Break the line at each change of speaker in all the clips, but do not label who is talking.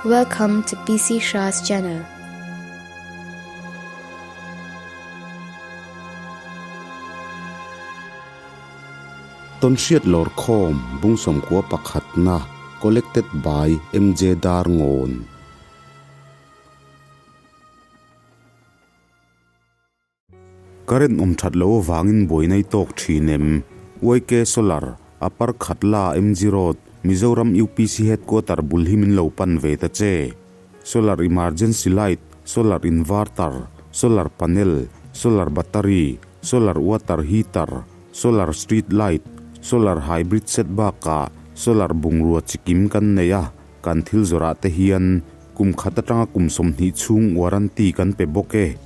Welcome to PC Shah's channel.
Tawnhriat Lawrkhawm Bung sawmkua pakhatna Collected by MJ Darngawn. Current awm that loh avangin buaina i tawk thin em? YK Solar, Upper Khatla, MG Road, Mizoram UPC Headquarter bul hi min lo pan ve ta che. Solar Emergency Light, Solar Inverter, Solar Panel, Solar Battery, Solar Water Heater, Solar Street Light, Solar Hybrid Set bakah Solar bungrua chikim kan nei a, kan thil zawrah te hian kum khat atanga kum 20 chhung warranty kan pe bawk e.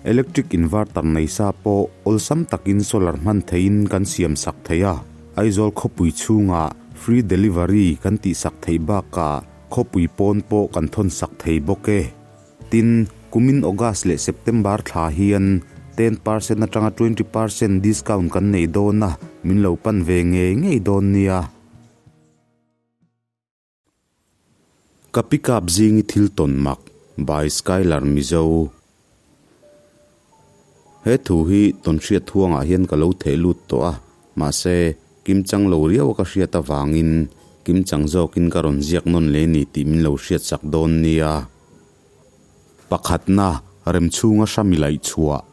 Electric inverter nei sa pawh awlsam takin solar hman theihin kan siam sak thei a, Aizawl khawpui chhungah free delivery kan tih sak theih bakah khawpui pawn pawh kan thawn sak thei bawk e. Tin, kumin August leh September thla hian 10% atanga 20% discount kan nei dawn a, min lo pan ve ngei ngei dawn nia. Ka pickup zing i thil tawn mak by Skylar Mizo. He thu hi tawn hriat huangah hian ka lo theh lut tawh a, mahse kimchang lo riau a ka hriat avangin kimchang zawkin ka rawn ziak nawn leh ni tih min lo hriat sak dawn nia. Pakhatna, Remchhunga Hrami laihchhuah.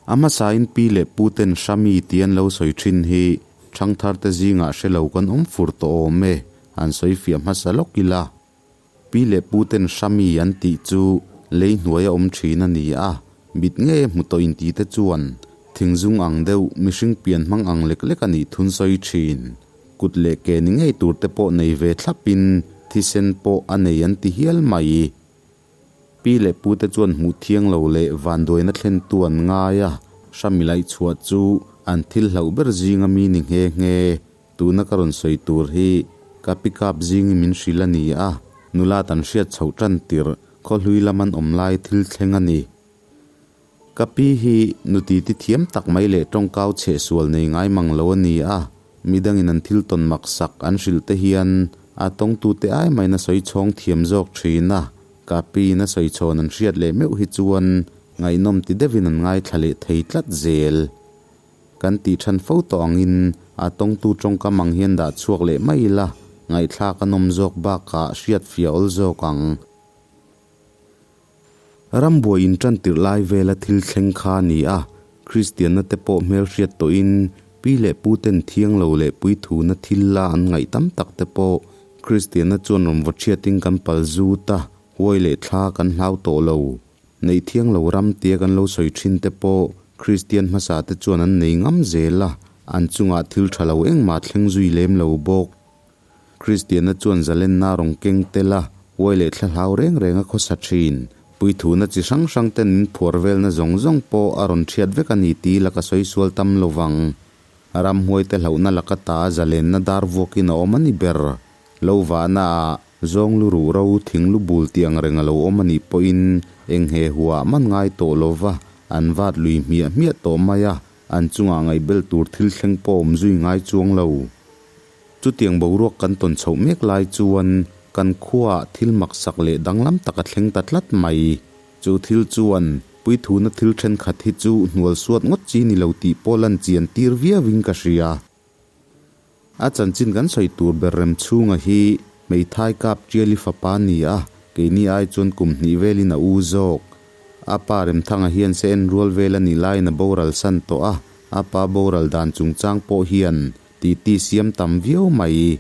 A hmasain pi leh pu ten Hrami tih an lo sawi thin hi thangthar te zingah hre lo kan awm fur tawh awm e, an sawi fiah hmasa lawk ila. Pi leh pu ten Hrami an tih chu lei hnuaia awm thin a ni a, mit ngei a hmu tawh inti te chuan thingzung ang deuh mihring pian hmang ang lek lek a nih thun sawi thin. Kut leh ke ni ngei tur te pawh nei ve thlapin thisen pawh a nei an ti hial mai. Pi leh pute chuan hmuh thiang lo leh vanduaina thlentu an ngai a, Hrami laihchhuah chu an thil hlauh ber zinga mi ni nghe nghe. Tuna ka rawn sawi tur hi ka pickup zingin min hrilh a ni a, nula tan hriat chhoh tan tirh khawhlui lam an awm lai thil thleng a ni. Ka pi hi nuti ti thiam tak mai leh tawngkau chhehsual nei ngai mang lo a ni a, midangin an thil tawn mak sak an hrilh te hian a tawngtute ai maiin a sawi chhawng thiam zawk thin a, ka piin a sawi chhawn an hriat leh meuh hi chuan ngaihnawm ti deuhin an ngaithla leh thei tlat zel. Kan tih than fo tawh angin a tawngtu tawngkam ang hian dah chhuak leh mai ila, ngaihthlak a nawm zawk bakah hriat fiah awl zawk ang. Rambuai intan tirh lai vela thil thleng kha a ni a, Kristianna te pawh hmelhriat tawhin pi leh pu ten thiang lo leh puithuna thil la an ngaih tam tak te pawh Kristianna chuan rawn vaw thiatin kan pal zut a, huai leh thla kan hlau tawh lo. Neih thiang lo ram tia kan lo sawi thin te pawh Kristian hmasa te chuan an nei ngam zel a, an chungah thil tha lo engmah thleng zui lem lo bawk. Kristianna chuan zalenna rawn keng tel a, huai leh thla hlau reng reng a khawsa thin. Puithuna chi hrang hrang ten min phuar velna zawng zawng pawh a rawn thiat vek a ni tih laka sawi sual tam lo vang. Ramhuai te hlauhna laka ta zalenna dar vuakin a awm a ni ber. Lo vahna ah zawng lu ruh ro thing lu bul tih ang reng a lo awm a nih pawhin eng he huah man ngai tawh lo va, an vat lui hmiah hmiah tawh mai a, an chungah ngaihbel tur thil thleng pawh awm zui ngai chuang lo. Chutiang boruak kan tawn chhoh mek lai chuan kan khuaah thil maksak leh danglam tak a thleng ta tlat mai. Chu thil chuan puithuna thil thenkhat hi chu hnual suat ngawt chi ni lo tih pawh lan chian tir viauin ka hria. A chanchin kan sawi tur ber rem chhunga hi hmeithai kap Tiali fapa a ni a, keini ai chuan kum hnih velin a u zawk. A pa Remthanga hian se en rual vel a nih laiin a boral san tawh a, a pa boral dan chungchang pawh hian Titi siam tam viau mai.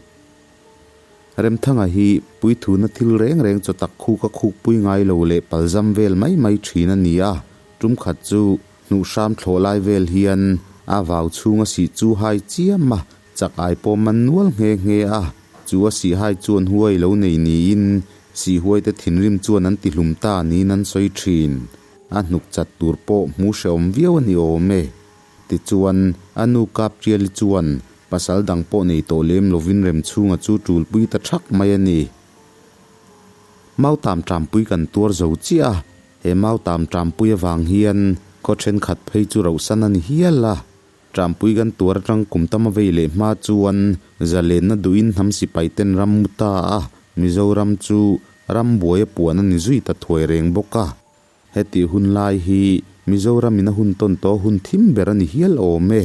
Remthanga hi puithuna thil reng reng chaw tak khuk a khuk pui ngai lo leh palzam vel mai mai thin a ni a, tum khat chu hnuh hram thlawh lai vel hian a vau chhung a sih chu hai chiam a, chak ai pawh man nual nghe nghe a, chu a sih hai chuan huai lo nei niin sih huai te thinrim chuan an ti hlum ta niin an sawi thin. A hnuk chat tur pawh hmu hrehawm viau a ni awm e. Tichuan, a nu Kaptiali chuan pasal dang pawh nei tawh lem lovin Remchhunga chu tulpui ta thak mai a ni. Mautam Tampui kan tuar zo chiah a, he Mautam Tampui avang hian khaw thenkhat phei chu rauhsan a ni hial a. Tampui kan tuar atang kum tam a vei leh hma chuan zalenna duhin hnam sipai ten ram mu ta a. Mizoram chu ram buai a puan a ni zui ta thuai reng bawk a. Hetih hun lai hi Mizoram in a hun tawn tawh hun thim ber a ni hial awm e.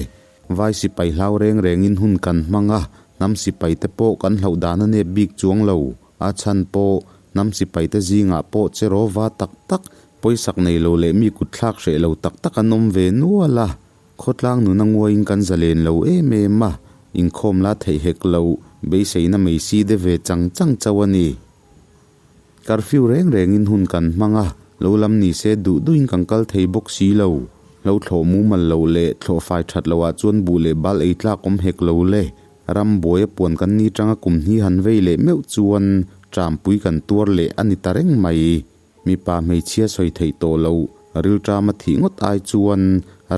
Vai sipai hlau reng rengin hun kan hmang a, hnam sipai te pawh kan hlauh dan a nep bik chuang lo. A chhan pawh hnam sipai te zingah pawh che rawva tak tak, pawisak nei lo leh mi kut thlak hreh lo tak tak an awm ve nual a. Khawtlang nuna nguaiin kan zalen lo em em a, inkhawm la theih hek lo, beiseina mai si de ve chang chang chauh a ni. Curfew reng rengin hun kan hmang a, lo lam ni se duh duhin kan kal thei bawk si lo. Lo thlawh mumal loh leh thlawh fai that loh ah chuan buh leh bal ei tlak awm hek lo le. Ram buai a puan kan ni tanga kum hnih han vei leh meuh chuan ṭampui kan tuar leh a ni ta reng mai. Mipa hmeichhia sawi theih tawh loh, rilṭama thih ngawt ai chuan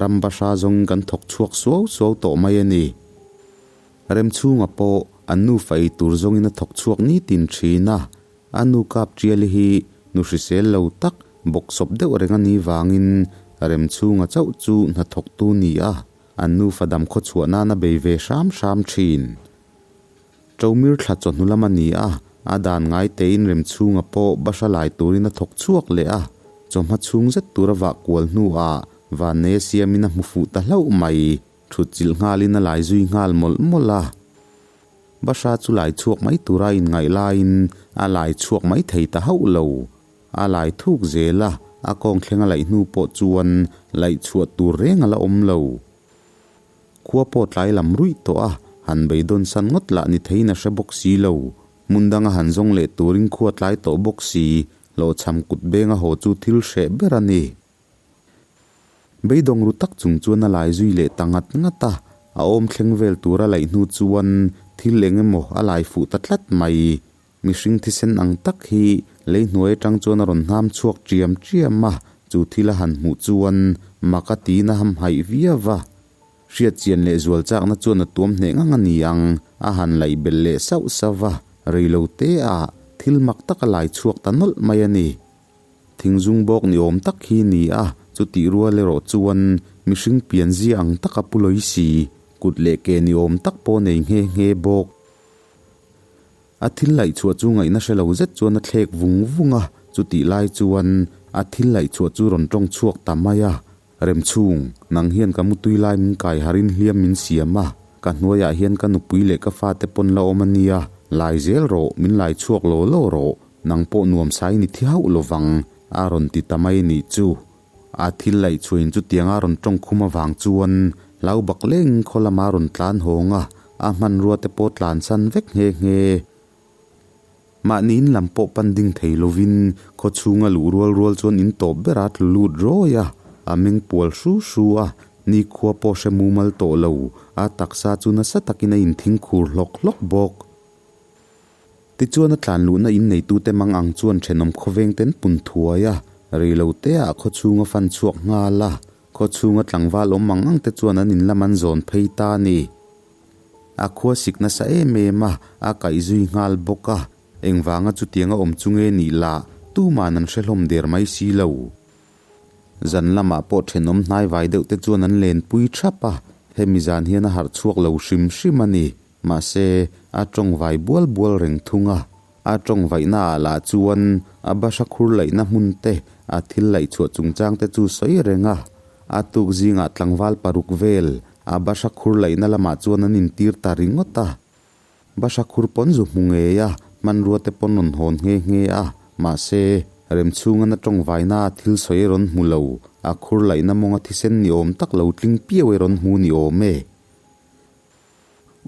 ram bahra zawngin kan thawk chhuak suau suau tawh mai a ni. Remchhunga pawh an nufa ei tur zawngin a thawk chhuak nitin thin a, a nu kap Ṭiali hi nu hrisel lo tak bawksawp deuh reng a nih vangin Remchhunga chauh chu hnathawktu ni a, an nufa dam khawchhuah nan a bei ve hram hram thin. Ṭomir thla chawhnu lam a ni a, a dan ngai tein Remchhunga pawh bahra lai turin a thawk chhuak leh a, chawhma chhung zet tur a vah kual hnuah Vannei a siamin a hmu fuh ta hlauh mai. Thut chilh nghalin a lai zui nghal mawlh mawlh a. Bahra chu lai chhuak mai tura inngaih laiin a lai chhuak mai thei ta hauh lo. A lai thuk zel a, a kawng thleng a laih hnu pawh chuan laih chhuah tur reng a la awm lo. Khua pawh tlai lam ruih tawh a, han beidawn san ngawt lah ni theiin a hre bawk si lo. Hmun danga han zawng leh turin khua tlai tawh bawk si, hlawhchham kut benga haw chu thil hreh ber a ni. Beidawng ru tak chung chuan a lai zui leh ta ngat ngat a, a awm thleng vel tur a laih hnu chuan thil eng emaw a lai fuh ta tlat mai. Mihring thisen ang tak hi lei hnuai atang chuan a rawn hnam chhuak ṭiam ṭiam a, chu thil a han hmuh chuan mak a tiin a hamhaih viau va. Hriat chian leh zual chakna chuan a tuam hneh ngang a ni ang, a han laih belh leh sauh sauh va, reilo te ah thil mak tak a lai chhuak ta nawlh mai a ni. Thingzung bawk ni awm tak hi ni a, chutih rual erawh chuan mihring pian zia ang taka pu lawi si, kut leh ke ni awm tak pawh nei nghe nghe bawk. A thil laih chhuah chu ngaihna hre lo zet chuan a thlek vung vung a, chutih lai chuan a thil laih chhuah chu rawn tawng chhuak ta mai a, Remchhung, nang hian ka mutui lai min kai harin hliam min siam a, ka hnuaiah hian ka nupui leh ka fate pawn la awm a nia, lai zel rawh, min lai chhuak law law rawh, nang pawh nuam sai ni thi hauh lovang, a rawn ti ta mai nih chu. A thil laih chhuain chutianga rawn tawng khum avang chuan hlau bak lengin khaw lama rawn tlan hawng a, a hmanrua te pawh tlan san vek nghe nghe. Mahni in lam pawh pan ding thei lovin khaw chhunga luh rual rual chuan in tawp ber a tlu lut rawi a, a meng pual hru hru a, nikhua pawh hre mumal tawh lo, a taksa chu nasa takin a inthing khur hlawk hlawk bawk. Tichuan a tlan luhna in neitute mang ang chuan thenawm khawveng ten pun thuai a, reiloteah khaw chhunga fan chhuak nghal a, khaw chhunga tlangval awm ang ang te chuan an in lam an zawn phei ta a ni. A khua sik nasa em em a, a kaih zui nghal bawk a, engvanga chutianga awm chu nge nih lah tuman an hre hlawm der mai si lo. Zan lamah pawh thenawm hnaivai deuh te chuan an lenpui thap a, hemi zan hian a harh chhuak lo hrim hrim a ni. Mahse, a tawng vai bual bual reng thung a. A tawng vaihna ah lah chuan a bahra khur laihna hmun te, a thil laih chhuah chungchang te chu sawi reng a. A tuk zingah tlangval paruk vel a bahra khur laihna lamah chuan an intir ta ringawt a. Bahra khur pawn zu hmu ngei a, hmanrua te pawn rawn hawn nghe nghe a. Mahse, Remchhungan a tawng vaina a thil sawi rawn hmu lo, a khur laihna mawnga thisen ni awm tak lo tling piau e rawn hmu ni awm e.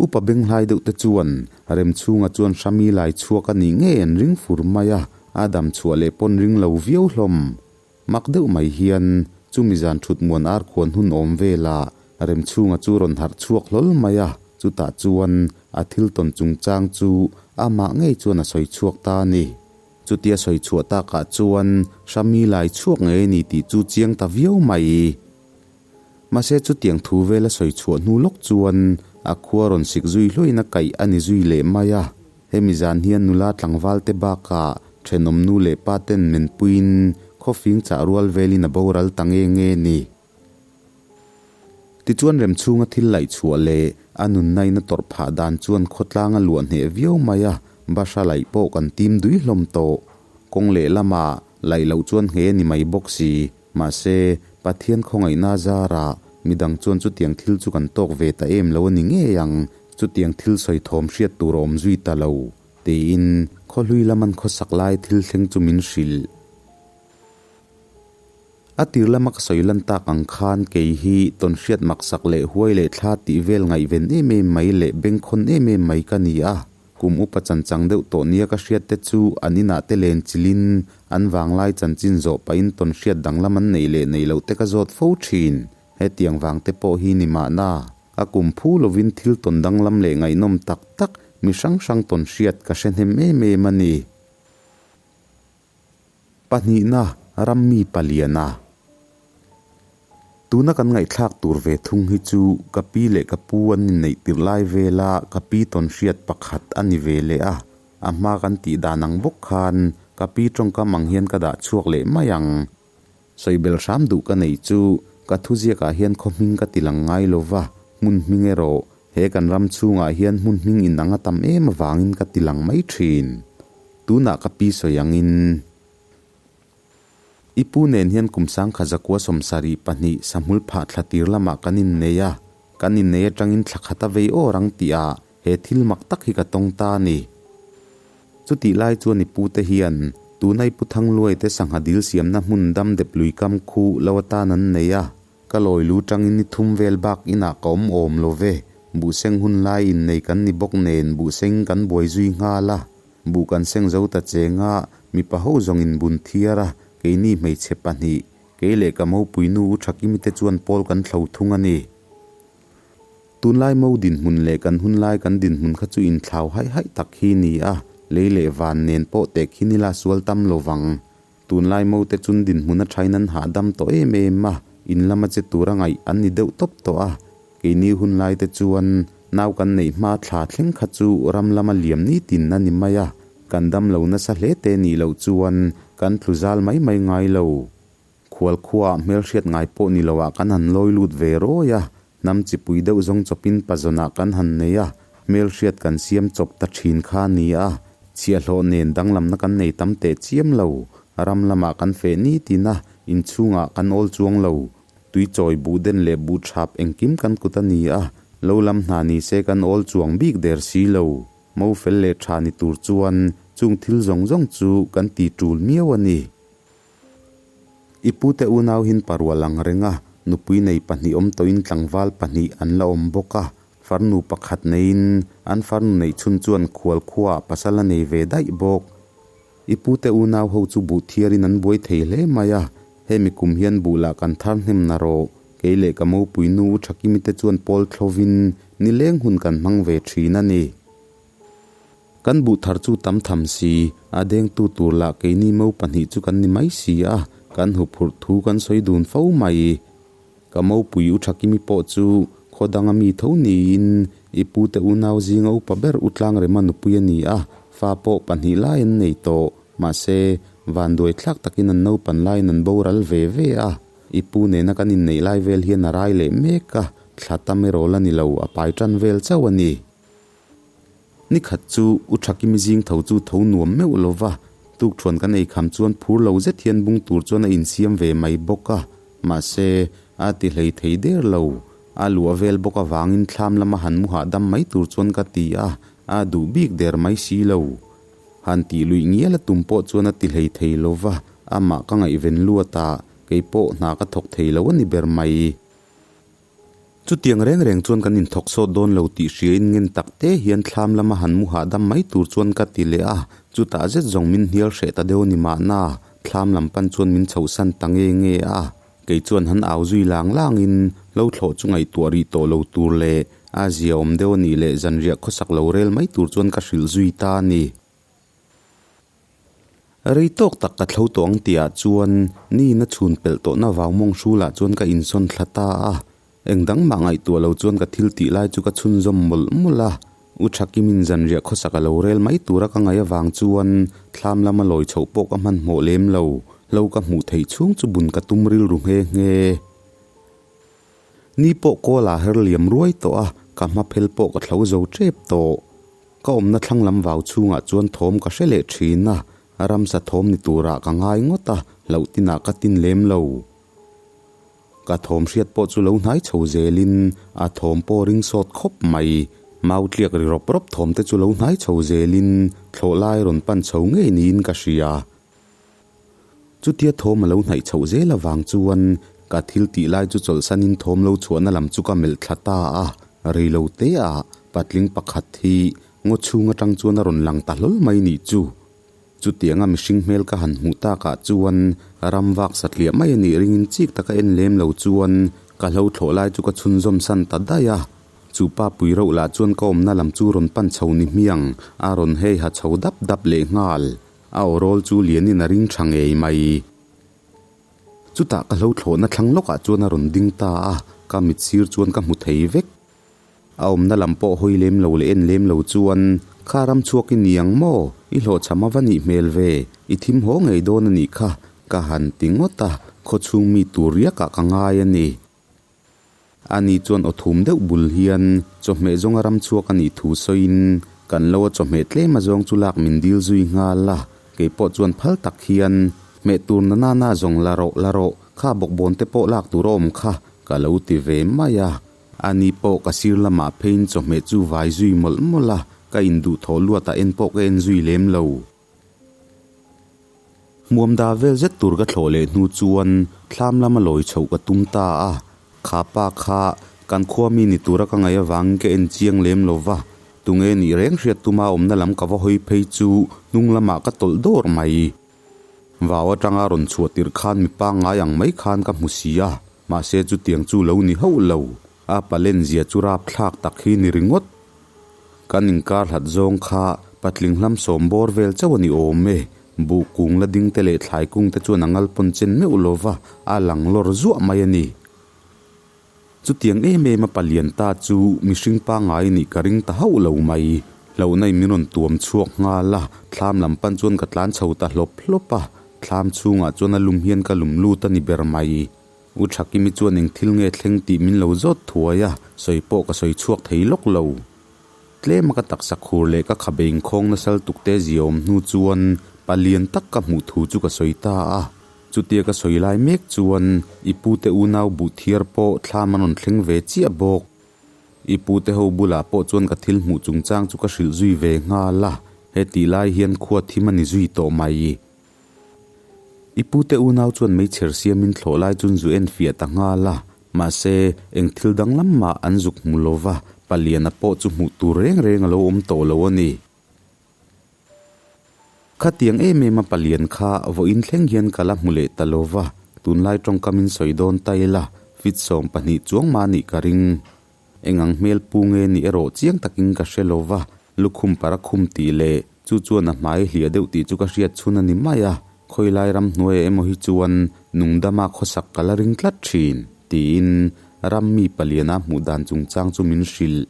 Upa benghlai deuh te chuan Remchhunga chuan Hrami lai chhuak a nih ngei an ring fur mai a, a dam chhuah leh pawn ring lo viau hlawm. Mak deuh mai hian chumi zan thut muan ar khuan hun awm velah Remchhunga chu rawn harh chhuak hlawl mai a, chutah chuan a thil tawn chungchang chu amah ngei chuan a sawi chhuak ta a ni. Chutia sawi chhuah takah chuan Hrami lai chhuak ngei a ni tih chu chiang ta viau mai. Mahse chutiang thu vel a sawi chhuah hnu lawk chuan a khua rawn sik zui hluain a kaih a ni zui leh mai a. Hemi zan hian nula tlangval te bakah thenawm nu leh pa ten men puiin khawfing chah rual velin a boral ta nge nge ni. Tichuan remchhunga thil laih chhuah leh a nunna in a tawrh phah dan chuan khawtlang a luah hneh viau mai a. Bahra laih pawh kan tim dui hlawm tawh. Kawng lehlamah laih loh chuan nghe a ni mai bawk si. Mahse, Pathian khawngaihna zarah midang chuan chutiang thil chu kan tawk ve ta em lo a ni ngei ang, chutiang thil sawi thawm hriat tur a awm zui ta lo, tiin khawhlui laman khawsak lai thil thleng chu min hrilh. A tir lama ka sawi lan tak ang khan kei hi tawnhriat maksak leh huai leh thla tih vel ngaihven em em mai leh bengkhawn em em mai ka ni a. Kum upa chanchang deuh tawh nia ka hriat te chu an inah te len chilhin an vanglai chanchin zawh pahin tawnhriat danglam an neih leh neih loh te ka zawt fo thin. Hetiang vang te pawh hi ni mahna a kum phu lovin thil tawn danglam leh ngaihnawm tak tak mi hrang hrang tawnhriat ka hre hnem em em a ni. Pahnihna, Rammi Paliana. Tuna kan ngaihthlak tur ve thung hi chu ka pi leh ka pu an inneih tirh lai vela ka pi tawnhriat pakhat a ni ve leh a, a hma kan tih dan ang bawk khan ka pi tawngkam ang hian ka dah chhuak leh mai ang. Sawibel hram duh ka neih chu ka thuziakah hian khaw hming ka ti lang ngai lo va, hmun hming erawh he kan ram chhungah hian hmun hming inang a tam em avangin ka ti lang mai thin. Tunah ka pi sawi angin i pu nen hian kum sangkha zakua 72 sahmul phah thla tir lamah kan innei a, kan innei atangin thla khat a vei awr ang tihah he thil mak tak hi ka tawng ta a ni. Chutih lai chuan i pu te hian tuna i pu Thangluai te sangha dil siamna hmun dam dep lui kam khu lo atan an nei a, ka lawi lu tangin ni thum vel bak inah ka awm awm lo ve, buhseng hun lai innei kan ni bawk nen buhseng kan buai zui nghal a, buh kan seng zo ta cheng a, mipa ho zawngin bun thiar a, keini hmeichhe pahnih, kei leh ka mopui nu u Thakimi te chuan pawl kan thlo thung a ni. Tunlai mo dinhmun leh kan hunlai kan dinhmun kha chu inthlau haih haih tak hi ni a, lei leh van nen pawh teh khi nila sual tam lo vang. Tunlai mo te chun dinhmun a thain an hahdam tawh em em a, in lama che tura ngaih an ni deuh tawp tawh a. Keini hunlai te chuan nau kan neih hma thla thleng kha chu ram lama liam nitin a ni mai a, kan dam lo nasa hle te nih loh chuan kan tlu zal mai mai ngai lo. Khual khuaah hmelhriat ngai pawh ni loah kan han lawi lut ve rawi a, hnam chipui deuh zawng chawpin pazawnah kan han nei a, hmelhriat kan siam chawp ta thin kha a ni a, chhiahhlawh nen danglamna kan nei tam teh chiam lo, ram lamah kan feh nitin a, inchhungah kan awl chuang lo, tuichawi buh den leh buh thap engkim kan kut a ni a, lo lam hna ni se kan awl chuang bik der si lo, mo fel leh tha ni tur chuan chung thil zawng zawng chu kan ti tul miau a ni. I pute unau hin parual ang reng a, nupui nei pahnih awm tawhin tlangval pahnih an la awm bawk a, farnu pakhat neiin an farnu neih chhun chuan khual khuaah pasal a nei ve daih bawk. I pute unau ho chu buh thiarin an buai thei hle mai a, hemi kum hian buh lah kan thar hnem na rawh, kei leh ka mopui nu u Thakimi te chuan pawl thlovin nileng hun kan hmang ve thin a ni. Kan buh thar chu tam tham si, a dengtu tur lah keini mo pahnih chu kan ni mai si a, kan huphurh thu kan sawi dun fo mai. Ka mopui u Thakimi pawh chu khaw danga mi tho niin i pute unau zinga upa ber u Tlangrema nupui a ni a, fa pawh pahnih lai an nei tawh. Mahse, vanduai thlak takin an naupan laiin an boral ve ve a, i pu nena kan inneih lai vel hian a rai leh mek a, thla tam erawh la ni lo, a pai tan vel chauh a ni. Ni khat chu U Thakimi zing tho chu tho nuam meuh lo va, tukthuan kan ei kham chuan phur lo zet hian bung tur chuan a insiam ve mai bawk a, mahse, a ti hlei thei der lo. A luah vel bawk avangin thlam lama han mu hahdam mai tur chuan ka ti a, a duh bik der mai si lo. Han tih luih ngial a tum pawh chuan a ti hlei thei lo va, amah ka ngaihven luat a, kei pawh hna ka thawk thei lo a ni ber mai. Chutiang reng reng chuan kan inthawk sawt dawn lo tih hriain ngen tak te hian thlam lama han mu hahdam mai tur chuan ka ti leh a, chutah zet zawng min hnial hreh ta deuh a ni mahna, thlam lam pan chuan min chhohsan ta nge nge a, kei chuan han au zui lang langin lo thlawh chu ngaihtuah rih tawh lo tur leh a zia awm deuh a nih leh zanriah khawsak lo rel mai tur chuan ka hrilh zui ta a ni. Rei tawk tak ka thlo tawh ang tihah chuan niin a chhun pelh tawhna vang mawng hrulah chuan ka insawn thla ta a, eng dang mah ngaihtuah lo chuan ka thil tih lai chu ka chhunzawm mawlh mawlh a. U Thakimin zanriah khawsak a lo rel mai tura ka ngaih avang chuan thlam lama lawi chhoh pawh ka hmanhmawh lem lo, hlo ka hmuh theih chhung chu bun ka tum rilru nghe nghe. Ni pawh kawl ah her liam ruai tawh a, ka hma phel pawh ka thlo zo tep tawh. Ka awmna thlang lam vau chhungah chuan thawm ka hre leh thin a, ramsa thawm ni turah ka ngai ngawt a, hlauh tinah ka tin lem lo. Ka thawm hriat pawh chu lo hnai chho zelin a thawm pawh ring sawt khawp mai. Mau tliak ri rawp rawp thawm te chu lo hnai chho zelin thlawh lai rawn pan chho ngei niin ka hria. Chutia thawm a lo hnaih chhoh zel avang chuan ka thil tih lai chu chawlhsanin thawm lo chhuahna lam chu ka melh thla ta a, reilo te ah patling pakhat hi ngaw chhung atang chuan a rawn lang ta hlawl mai nih chu. Chutianga mihring hmel ka han hmuh takah chuan ram vak satliah mai a nih ringin chik taka en lem lo chuan ka hlo thlawh lai chu ka chhunzawm san ta daih a. Chu pa pui reuh lah chuan ka awmna lam chu rawn pan chho ni hmiang a rawn hei ha chho dap dap lehnghal. A aw rawl chu lianin a ring tha ngei mai. Chutah ka hlo thlawhna thlang lawkah chuan a rawn ding ta a, ka mit sir chuan ka hmu thei vek. A awmna lam pawh hawi lem lo leh en lem lo chuan, Kha ram chhuak i ni ang maw? I hlawhchham a va nih hmel ve, i thim haw ngei dawn a nih kha, ka han ti ngawt a, khawchhung mi tur riakah ka ngai a ni. Ani chuan aw thum deuh bul hian chawhmeh zawnga ram chhuak a nih thu sawiin kan lo a chawhmeh tlem a zawng chu lak min dil zui nghal a, kei pawh chuan phal tak hian hmeh tur na nana zawng la rawh la rawh, kha bawkbawn te pawh lak tur a awm kha ka lo ti ve mai a. Ani pawh ka sir lamah pheiin chawhmeh chu vai zui mawlh mawlh a, ka induhthawh luatah en pawh ka en zui lem lo. Hmuam da vel zet tur ka thlawh leh hnu chuan thlam lama lawi chhoh ka tum ta a, kha pa kha kan khua mi ni tura ka ngaih avangin ka en chiang lem lo va, tunge nih reng hriat tuma awmna lam ka va hawi phei chu hnung lamah ka tawlh dawr mai. Vau atanga rawn chhuah tirh khan mi pangngai ang mai khan ka hmu si a, mahse chutiang chu lo ni hauh lo, a palen zia chu rapthlak tak hi ni ringawt. Kan inkar hlat zawng kha patling hlam sawm bawr vel chauh a ni awm e. Buh kung la ding te leh thlai kung te chuan a ngal pawn chen meuh lo va, a lang lawr zuah mai a ni. Chutiang em em a palian ta chu mihring pangngai nih ka ring ta hauh lo mai. Hlauhna in min rawn tuam chhuak nghal a, thlam lam pan chuan ka tlan chho ta hlawp hlawp a. Thlam chhungah chuan a lum hian ka lum lut a ni ber mai. U Thakimi chuan eng thil nge thleng tih min lo zawt thuai a, sawi pawh ka sawi chhuak thei lawk lo. Tlema ka taksa khur leh ka khabe inkhawng nasal tukte zia awm hnu chuan palian tak ka hmuh thu chu ka sawi ta a. Chutia ka sawi lai mek chuan i pute unau buh thiar pawh thlam an rawn thleng ve chiah bawk. I pute ho bulah pawh chuan ka thil hmuh chungchang chu ka hrilh zui ve nghal a, hetih lai hian khua thim a ni zui tawh mai. I pute unau chuan meichher siamin thlawh lai chun zu en fiah ta nghal a, mahse, eng thil danglam mah an zuk hmu lo va, paliana pawh chu hmuh tur reng reng a lo awm tawh lo a ni. Khatiang em em a palian kha vawiin thleng hian ka la hmu leh ta lo va, tunlai tawngkamin sawi dawn ta ila, fit 20 chuang mah nih ka ring. Eng ang hmel pu nge nih erawh chiang takin ka hre lo va, lukhum para khum tih leh chu chuan a hmai hliah deuh tih chu ka hriat chhun a ni mai a, khawilai ramhnuaiah emaw hi chuan nungdama khawsak ka la ring tlat thin, tiin ram mi paliana hmuh dan chungchang chu min hrilh.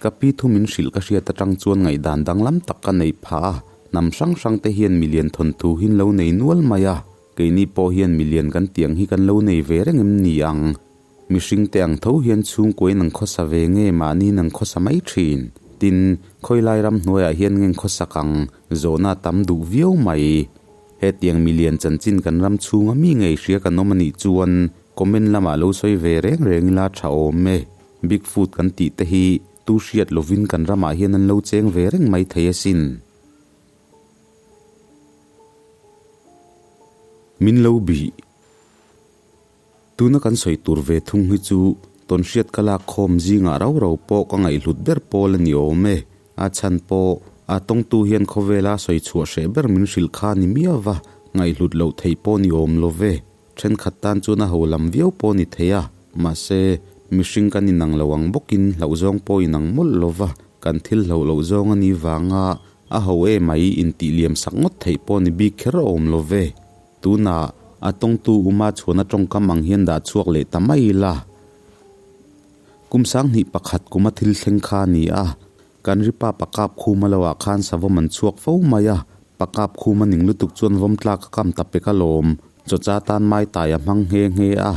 Ka pi thu min hrilh ka hriat atang chuan ngaihdan danglam tak ka neih phah a, hnam hrang hrang te hian milian thawnthu hin lo nei nual mai a, keini pawh hian milian kan tiang hi kan lo nei ve reng em ni ang? Mihring te ang tho hian chhungkuain an khawsa ve nge mahniin an khawsa mai thin. Tin, khawilai ramhnuaiah hian nge khawsak ang zawhna a tam duh viau mai. Hetiang milian chanchin kan ram chhunga mi ngei hria kan awm a nih chuan comment lamah lo sawi ve reng reng ila tha awm e. Bigfoot kan tih te hi tu hriat lovin kan ramah hian an lo cheng ve reng mai thei asin. Min lo bih. Tuna kan sawi tur ve thung hi chu tawnhriat ka lak khawm zingah rau rau pawh ka ngaihhlut ber pawl a ni awm e. A chhan pawh a tawngtu hian khawvela sawi chhuah hreh ber min hrilh kha ni miau va, ngaihhlut loh theih pawh ni awm lo ve. Thenkhat tan chuan a ho lam viau pawh ni thei a, mahse, mihring kan inang lo ang bawkin hlauhzawng pawh inang mawlh lo va, kan thil hlauh loh zawng a nih vanga a ho e mai intih liam sak ngawt theih pawh ni bik kher a awm lo ve. Tunah a tawngtu uma chhuahna tawngkam ang hian dah chhuak leh ta mai ila. Kum 2001 kuma thil thleng kha a ni a, kan ri pa pakap khum a loah khan savawm an chhuak fo mai a, pakap khum a ning lutuk chuan vawm tlak a kam ta pek alawm, chawcha tan mai tai a hmang nghe nghe a.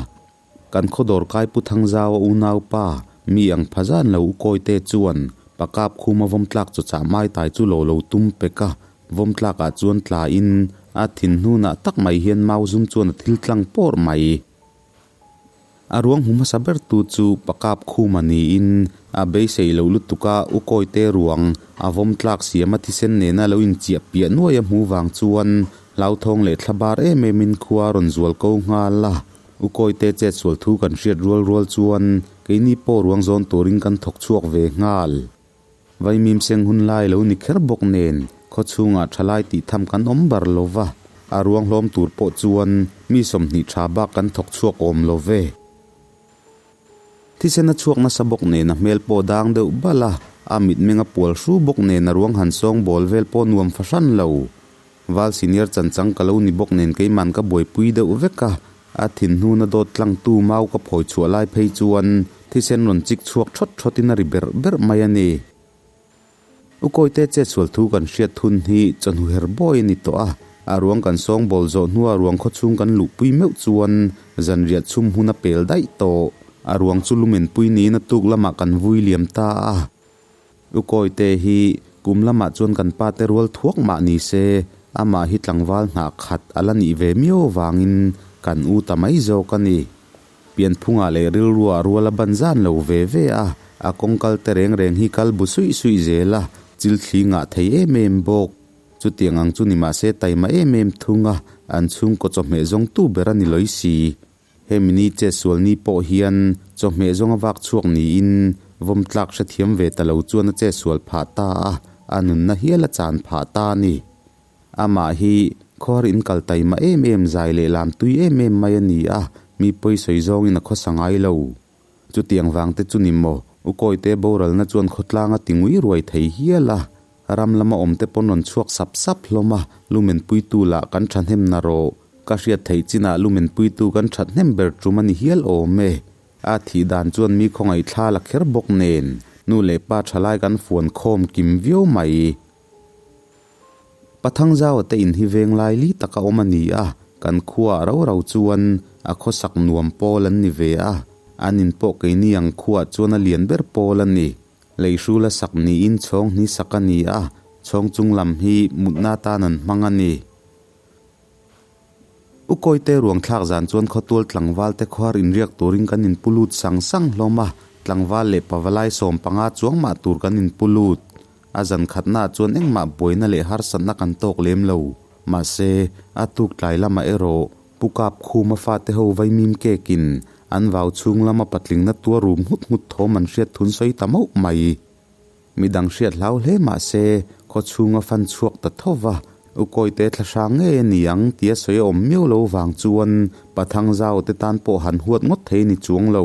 Kan khaw dawrkai Pu Thangzau a unaupa, mi ang pha zan lo u Kawite chuan. Pakap khuma vawm tlak chaw chah mai tai chu lo lo tum pek a, vawm tlakah chuan tla in a thin hnunah tak mai hian mau zum chuan a thil tlang pawr mai. A ruang hmu hmasa ber tu chu Pakap khuma niin a beisei lo lutuk a, u Kawite ruang a vawm tlak siam a thisen nena lo inchiah piah nuai a hmu vang chuan hlauthawng leh thla bar em em in khua a rawn zual ko nghal a. U Kawite chet sual thu kan hriat rual rual chuan keini pawh ruang zawn turin kan thawk chhuak ve nghal. Vaimim seng hun lai lo ni kher bawk nen khaw chhungah thalai tih tham kan awm bar lo va, a ruang hlawm tur pawh chuan mi 20 tha bak kan thawk chhuak awm lo ve. Thisen a chhuak nasa bawk nen a hmel pawh dang deuh bal a, a mitmeng a pual hru bawk nen a ruang han sawng bawl vel pawh nuam fahran lo. Val senior chanchang ka lo ni bawk nen keiman ka buaipui deuh vek a, a thinhnuna dawt tlangtu mau ka phawi chhuah lai phei chuan thisen rawn chik chhuak thawt thawtin a ri berh berh mai a ni. U Kawite chetsual thu kan hriat thun hi chawhnu her bawi a ni tawh a, a ruang kan sawng bawl zawh hnua ruang khawchhung kan luhpui meuh chuan zanriah chhum hun a pel daih tawh. A ruang chu lumenpui niin a tuk lamah kan vui liam ta a. U Kawite hi kum lamah chuan kan pa te rual thuak mah ni se, amah hi tlangval hnah khat a la nih ve miau avangin kan u ta mai zawk a ni. Pianphungah leh rilruah rual a ban zan lo ve ve a, a kawng kal te reng reng hi kal bu suih suih zel a, chil thli ngah thei em em bawk. Chutiang ang chu ni mahse taima em em thung a, an chhungkaw chawhmeh zawng tu ber a ni lawi si. Hemi ni chetsual ni pawh hian chawhmeh zawng a vak chhuak niin vawm tlak hrethiam ve ta lo chuan a chetsual phah ta a, a nunna hial a chan phah ta a ni. Amah hi khuar in kal taima em em zai leh lam tui em em mai a ni a, mi pawi sawi zawngin a khawsa ngai lo. Chutiang vang te chu ni maw, U Kawite boralna chuan khawtlang a ti ngui ruai thei hial a, ram lama awm te pawn rawn chhuak sap sap hlawm a, lumen puitu lah kan thahnem na rawh. Ka hriat theih chinah lumen puitu kan thathnem ber tum a ni hial awm e. A thih dan chuan mi khawngaih thla la kher bawk nen, nu leh pa thalai kan fuan khawm kim viau mai. Pathang zau te in hi veng lai li taka awm a ni a, kan khuaah rau rau chuan a khawsak nuam pawl an ni ve a, an in pawh keini ang khuaah chuan a lian ber pawl a ni. Leihrula sak niin chhawng hni sak a ni a, chhawng chung lam hi mutna atan an hmang a ni. U Kawite ruang thlak zan chuan khawtual tlangval te khuar inriak turin kan inpu lut sang sang hlawm a, tlangval leh pavalai 15 chuang mah tur kan inpu lut. A zan khatnaah chuan engmah buaina leh harsatna kan tawk lem lo. Mahse, a tuk tlai lamah erawh Pu Kap Khuma fate ho vaimim kekin an vau chhung lama patlingna tua rum nghut nghut thawm an hriat thun sawi ta mauh mai. Midang hriat hlau hle mah se, khaw chhunga fan chhuak ta tho va, U Kawite thla hrang ngei a ni ang tia sawi a awm miau lo vang chuan Pathang Zau te tan pawh han huat ngawt thei ni chuang lo.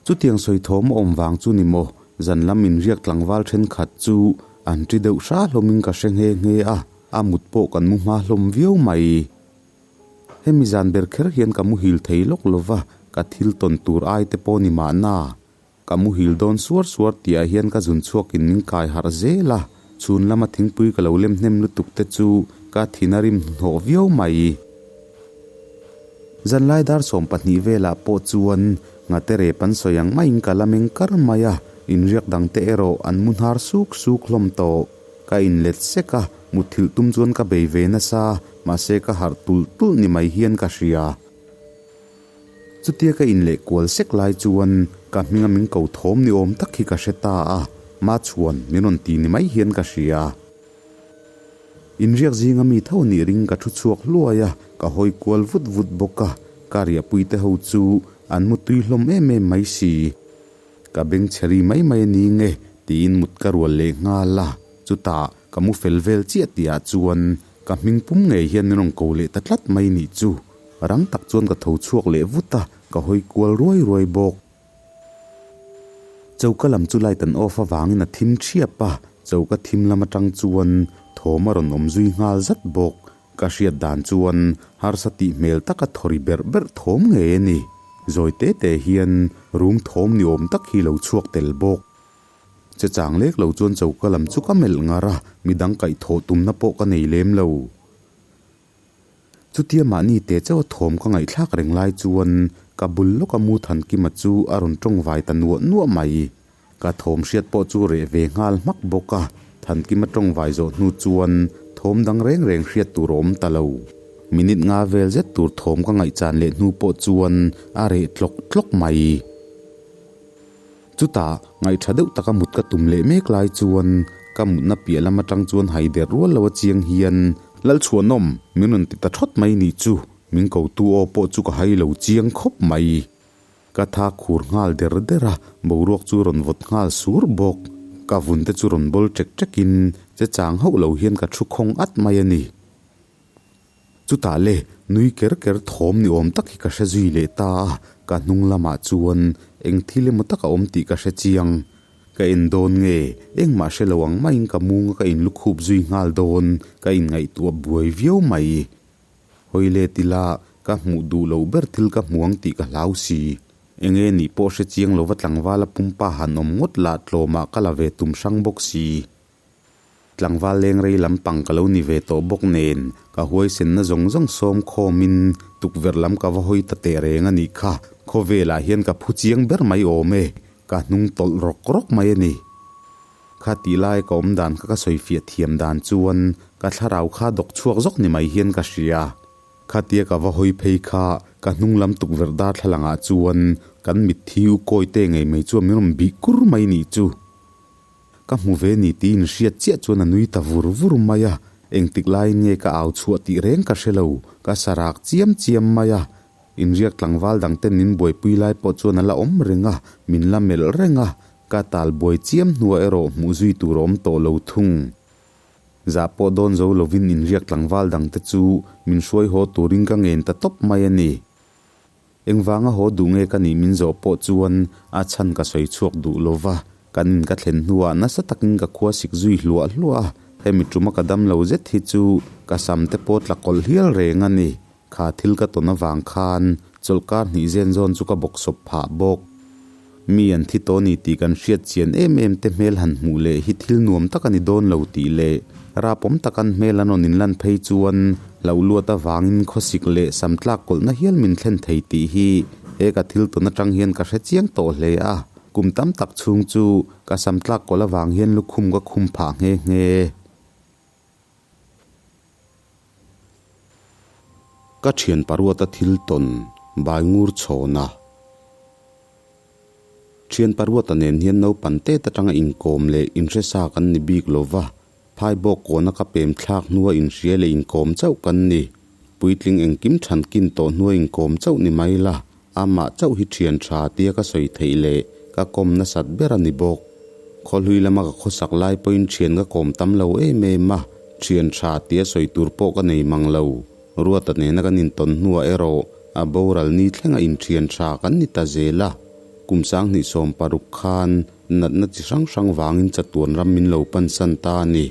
Chutiang sawi thawm a awm vang chu ni maw, zan lam inriak tlangval thenkhat chu an ṭi deuh hra hlawmin ka hre nghe nghe a, a mut pawh kan mu hma hlawm viau mai. Hemi zan ber kher hian ka muhil thei lawk lo va, ka thil tawn tur ai te pawh ni mahna. Ka muhil dawn suar suar tihah hian ka zun chhuakin min kai harh zel a, chhun lama thingpui ka lo lem hnem lutuk te chu ka thin a rim hnawh viau mai. Zanlai dar 12 velah pawh chuan ngate rep an sawi ang maiin ka la meng kar mai a, inriak dangte erawh an mu hnar suk suk hlawm tawh. Ka inlet sek a, mutthilh tum chuan ka bei ve nasa, mahse ka harh tulh tulh ni mai hian ka hria. Chutia ka inleh kual sek lai chuan ka hminga min ko thawm ni awm tak hi ka hre ta a, Machhuan min rawn ti ni mai hian ka hria. Inriak zinga mi tho nih ring ka thu chhuak hluai a, ka hawi kual vut vut bawk a, ka riahpui te ho chu an mu tui hlawm em em mai si. Ka beng chhe ri mai mai a ni nge tiin mut ka rual leh nghal a, chutah ka mu fel vel chiah tihah chuan ka hming pum ngei hian min rawn ko leh ta tlat mai nih chu. Rang tak chuan ka tho chhuak leh vut a, ka hawi kual ruai ruai bawk. Choka lam chu light an off avangin a thim thiap a, choka thim lam atang chuan thawm a rawn awm zui nghal zat bawk. Ka hriat dan chuan harsa tih hmel taka thawri berh berh thawm ngei a ni. Zawi te te hian rum thawm ni awm tak hi lo chhuak tel bawk. Che chang lek lo chuan choka lam chu ka melh ngar a, midang kaih thawh tumna pawh ka nei lem lo. Chutia mahni te chauh a thawm ka ngaihthlak reng lai chuan ka bul lawka mu Thankima chu a rawn tawng vai ta nuah nuah mai. Ka thawm hriat pawh chu reh ve nghal hmak bawk a, Thankima tawng vai zawh hnu chuan thawm dang reng reng hriat tur a awm ta lo. Minute nga vel zet tur thawm ka ngaihchan leh hnu pawh chuan a reh tlawk tlawk mai. Chutah, ngaihtha deuh taka mut ka tum leh mek lai chuan ka mutna piah lam atang chuan haider rual lo a chiang hian, Lalchhuanawm, min rawn ti ta thawt mai nih chu, min kotu aw pawh chu ka hai lo chiang khawp mai. Ka tha khur nghal der der a, boruak chu rawn vawt nghal sur bawk. Ka vun te chu rawn bawl ṭek ṭekin che chang hauh lo hian ka thu khawng at mai a ni. Chutah le, nui ker ker thawm ni awm tak hi ka hre zui leh ta a, ka hnung lamah chuan eng thil emaw tak a awm tih ka hre chiang. Ka en dawn nge, engmah hre lo ang maiin ka munga ka inlukhup zui nghal dawn, ka inngaihtuah buai viau mai. Hawi let ila, ka hmuh duh loh ber thil ka hmu ang tih ka hlau si. Enge nih pawh hre chiang lova tlangvala pumpa han awm ngawt lah tlawmah ka la ve tum hrang bawk si. Tlangval leng rei lampang ka lo ni ve tawh bawk nen, ka huaisenna zawng zawng sawm khawmin tukverh lam ka va hawi ta teh reng a nih kha. Khawvelah hian ka phu chiang ber mai awm e, ka hnung tawlh rawk rawk mai a ni. Kha tih lai ka awm dan kha ka sawi fiah thiam dan chuan ka thlarau kha dawk chhuak zawk ni mai hian ka hria. Khatia ka va hawi phei kha ka hnung lam tukverh darthlalang ah chuan kan mitthi u kawi te ngei mai chuan min rawn bih kur mai nih chu. Ka hmu ve ni tiin hriat chiah chuan a nui ta vur vur mai a, engtik laiin nge ka au chhuah tih reng ka hre lo, ka sarak chiam chiam mai a. Inriak tlangval dang ten min buaipui lai pawh chuan a la awm reng a, min la melh reng a, ka tal buai chiam hnuah erawh hmuh zui tur a awm tawh lo thung. Zah pawh dawn zo lovin inriak tlangval dang te chu min hruai haw turin ka ngen ta tawp mai a ni. Engvanga haw duh nge ka nih min zawh pawh chuan a chhan ka sawi chhuak duh lo va, kan in ka thlen hnuah nasa takin ka khua sik zui hluah hluah a, hemi tuma ka dam lo zet hi chu ka sam te pawh tla kawlh hial reng a ni. Kha thil ka tawn avang khan chawlhkar hnih zen zawn chu ka bawksawp phah bawk. Mi an thi tawh ni tih kan hriat chian em em te hmel han hmuh leh hi thil nuam tak a ni dawn lo tih leh rapawm takan hmel an rawn inlan phei chuan hlauh luat avangin khawsik leh sam tlak kawlhna hial min thlen thei tih hi he ka thil tawn atang hian ka hre chiang tawh hle a. Kum tam tak chhung chu ka sam tlak kawlh avang hian lukhum ka khum phah nghe nghe. Ka thian paruata thil tawn bai ngur chhawn a. Thian paruata nen hian naupang tet atanga inkawm leh inhresa kan ni bik lo va, phai bawk kawna ka pem thlak hnua inhria leh inkawm chauh kan ni. Puitling engkim than kin tawh hnua inkawm chauh ni mai la, amah chauh hi thian tha tia ka sawi theih leh ka kawm nasat ber a ni bawk. Khawhlui lama ka khawsak lai pawhin thian ka kawm tam lo em em a, thian tha tia sawi tur pawh ka nei mang lo. Ruata nena kan intawn hnuah erawh a boral ni thlenga inthian tha kan ni ta zel a. Kum 2016 khan natna chi hrang hrang vangin chatuan ram min lo pansan ta a ni.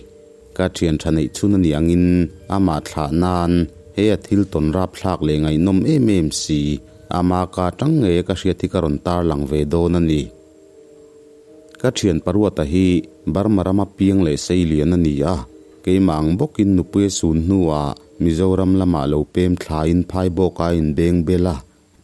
Ka thian tha neih chhun a nih angin amah thlah nan he a thil tawn rap thlak leh ngaihnawm em em si, ama ka tang ngei a ka hriat hi ka rawn tarlang ve dawn a ni. Ka thian Paruata hi Burma rama piang leh sei lian a ni a, keimah ang bawkin nupui a sun hnuah Mizoram lamah lo pem thlain phai bawk a inbeng bel a,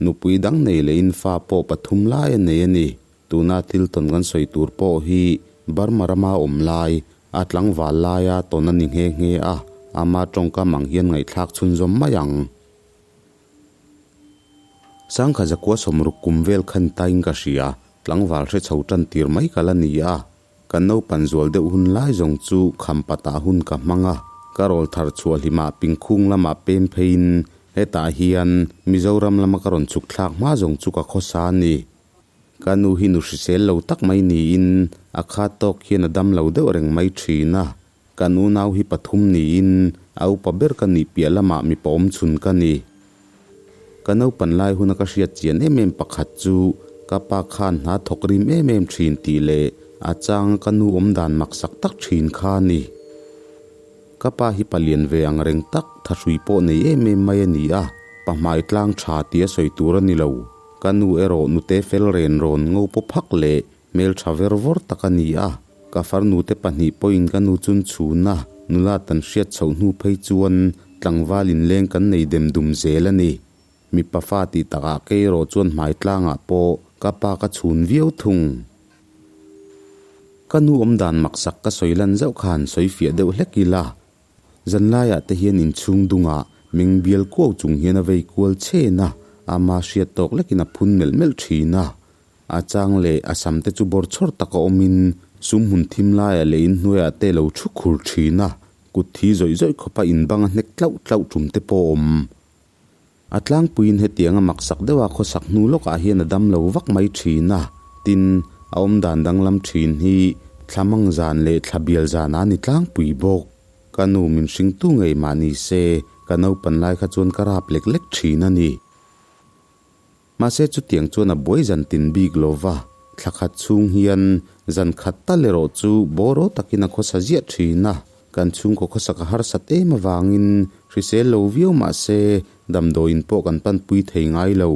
nupui dang nei lehin fa pawh pathum lai a nei a ni. Tuna thil tawn kan sawi tur pawh hi Burma rama awm lai, a tlangval laia tawn a ni nghe nghe a, ama tawngkam ang hian ngaihthlak chhunzawm mai ang. Sangkha zakua sawmruk kum vel khan tain ka hria, tlangval hre chho tan tir mai ka la ni a. Ka naupan zual deuh hun lai zawng chu khampatah hun ka hmang a, ka rawl thar chhuah hlimah pingkhung lamah pem pheiin hetah hian Mizoram lama ka rawn chhuk thlak hma zawng chu ka khawsa a ni. Ka nu hi nu hrisel lo tak mai niin a khat tawk hian a dam lo deuh reng mai thin a. Kan unau hi pathum niin a upa ber ka nih piah lamah mipa awm chhun ka ni. Ka naupan lai huna ka hriat chian em em pakhat chu ka pa khan hna thawk rim em em thin tih leh a changa ka nu awm dan maksak tak thin kha a ni. Ka pa hi palian ve ang reng tak thahrui pawh nei em em mai a ni a, pahmai tlang tha tia sawi tur a ni lo. Ka nu erawh nute fel ren rawn ngo paw phak leh Hmeltha ver vawr tak a ni a, ka farnute pahnih pawhin ka nu chun chhun a, nula tan hriat chhoh hnu phei chuan tlangval inleng kan nei dem dum zel a ni. Mipa fa tih takah kei erawh chuan hmai tlangah pawh ka pa ka chhun viau thung. Ka nu awmdan maksak ka sawi lan zauh khan sawi fiah deuh hlek ila, Zanlaiah te hian inchhung dungah meng bial kuau chung hian a vei kual chhen a, ama hriat tawk lekin a phun melh melh thin a. A chang leh a sam te chu bawr chhawr taka awmin sum hmun thim laiah leh inhnuaiah te lo thu khur thin a, kut thi zawih zawih khawpa inbang a hnek tlauh tlauh tum te pawh a awm. A tlangpuiin hetianga maksak deuha khawsak hnu lawkah hian a dam lo vak mai thin a, tin, a awmdan danglam thin hi thla mang zan leh thla bial zan a ni tlangpui bawk. Ka nu min hringtu ngei mah ni se, ka naupan lai kha chuan ka rap lek lek thin a ni. Mahse chutiang chuan a buai zan tin bik lo va, thla khat chhung hian zan khat tal erawh chu bawraw takin a khawsa ziah thin a, kan chhungkaw khawsak a harsat em avangin hrisel lo viau mahse damdawiin pawh kan panpui thei ngai lo.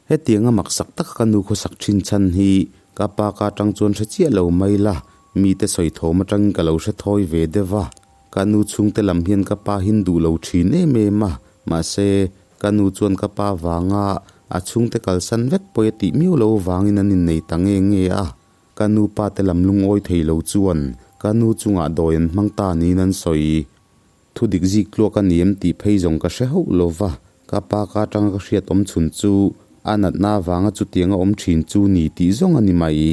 Hetianga maksak taka ka nu khawsak thin chhan hi ka pa ka atang chuan hre chiah lo mai la, mite sawi thawm atangin ka lo hre thawi ve deuh va, ka nu chhungte lam hian ka pa hin duh lo thin em em a, mahse Ka nu chuan ka pa vanga a chhungte kalsan vek pawi a tih miau lo vangin an innei ta nge nge a. Ka nu pa te lam lungawi thei lo chuan ka nu chungah dawi an hmang ta niin an sawi. Thu dik zik tluak a ni em tih phei zawng ka hre hauh lo va, ka pa ka atanga ka hriat awm chhun chu a natna avanga chutianga awm thin chu ni tih zawng a ni mai.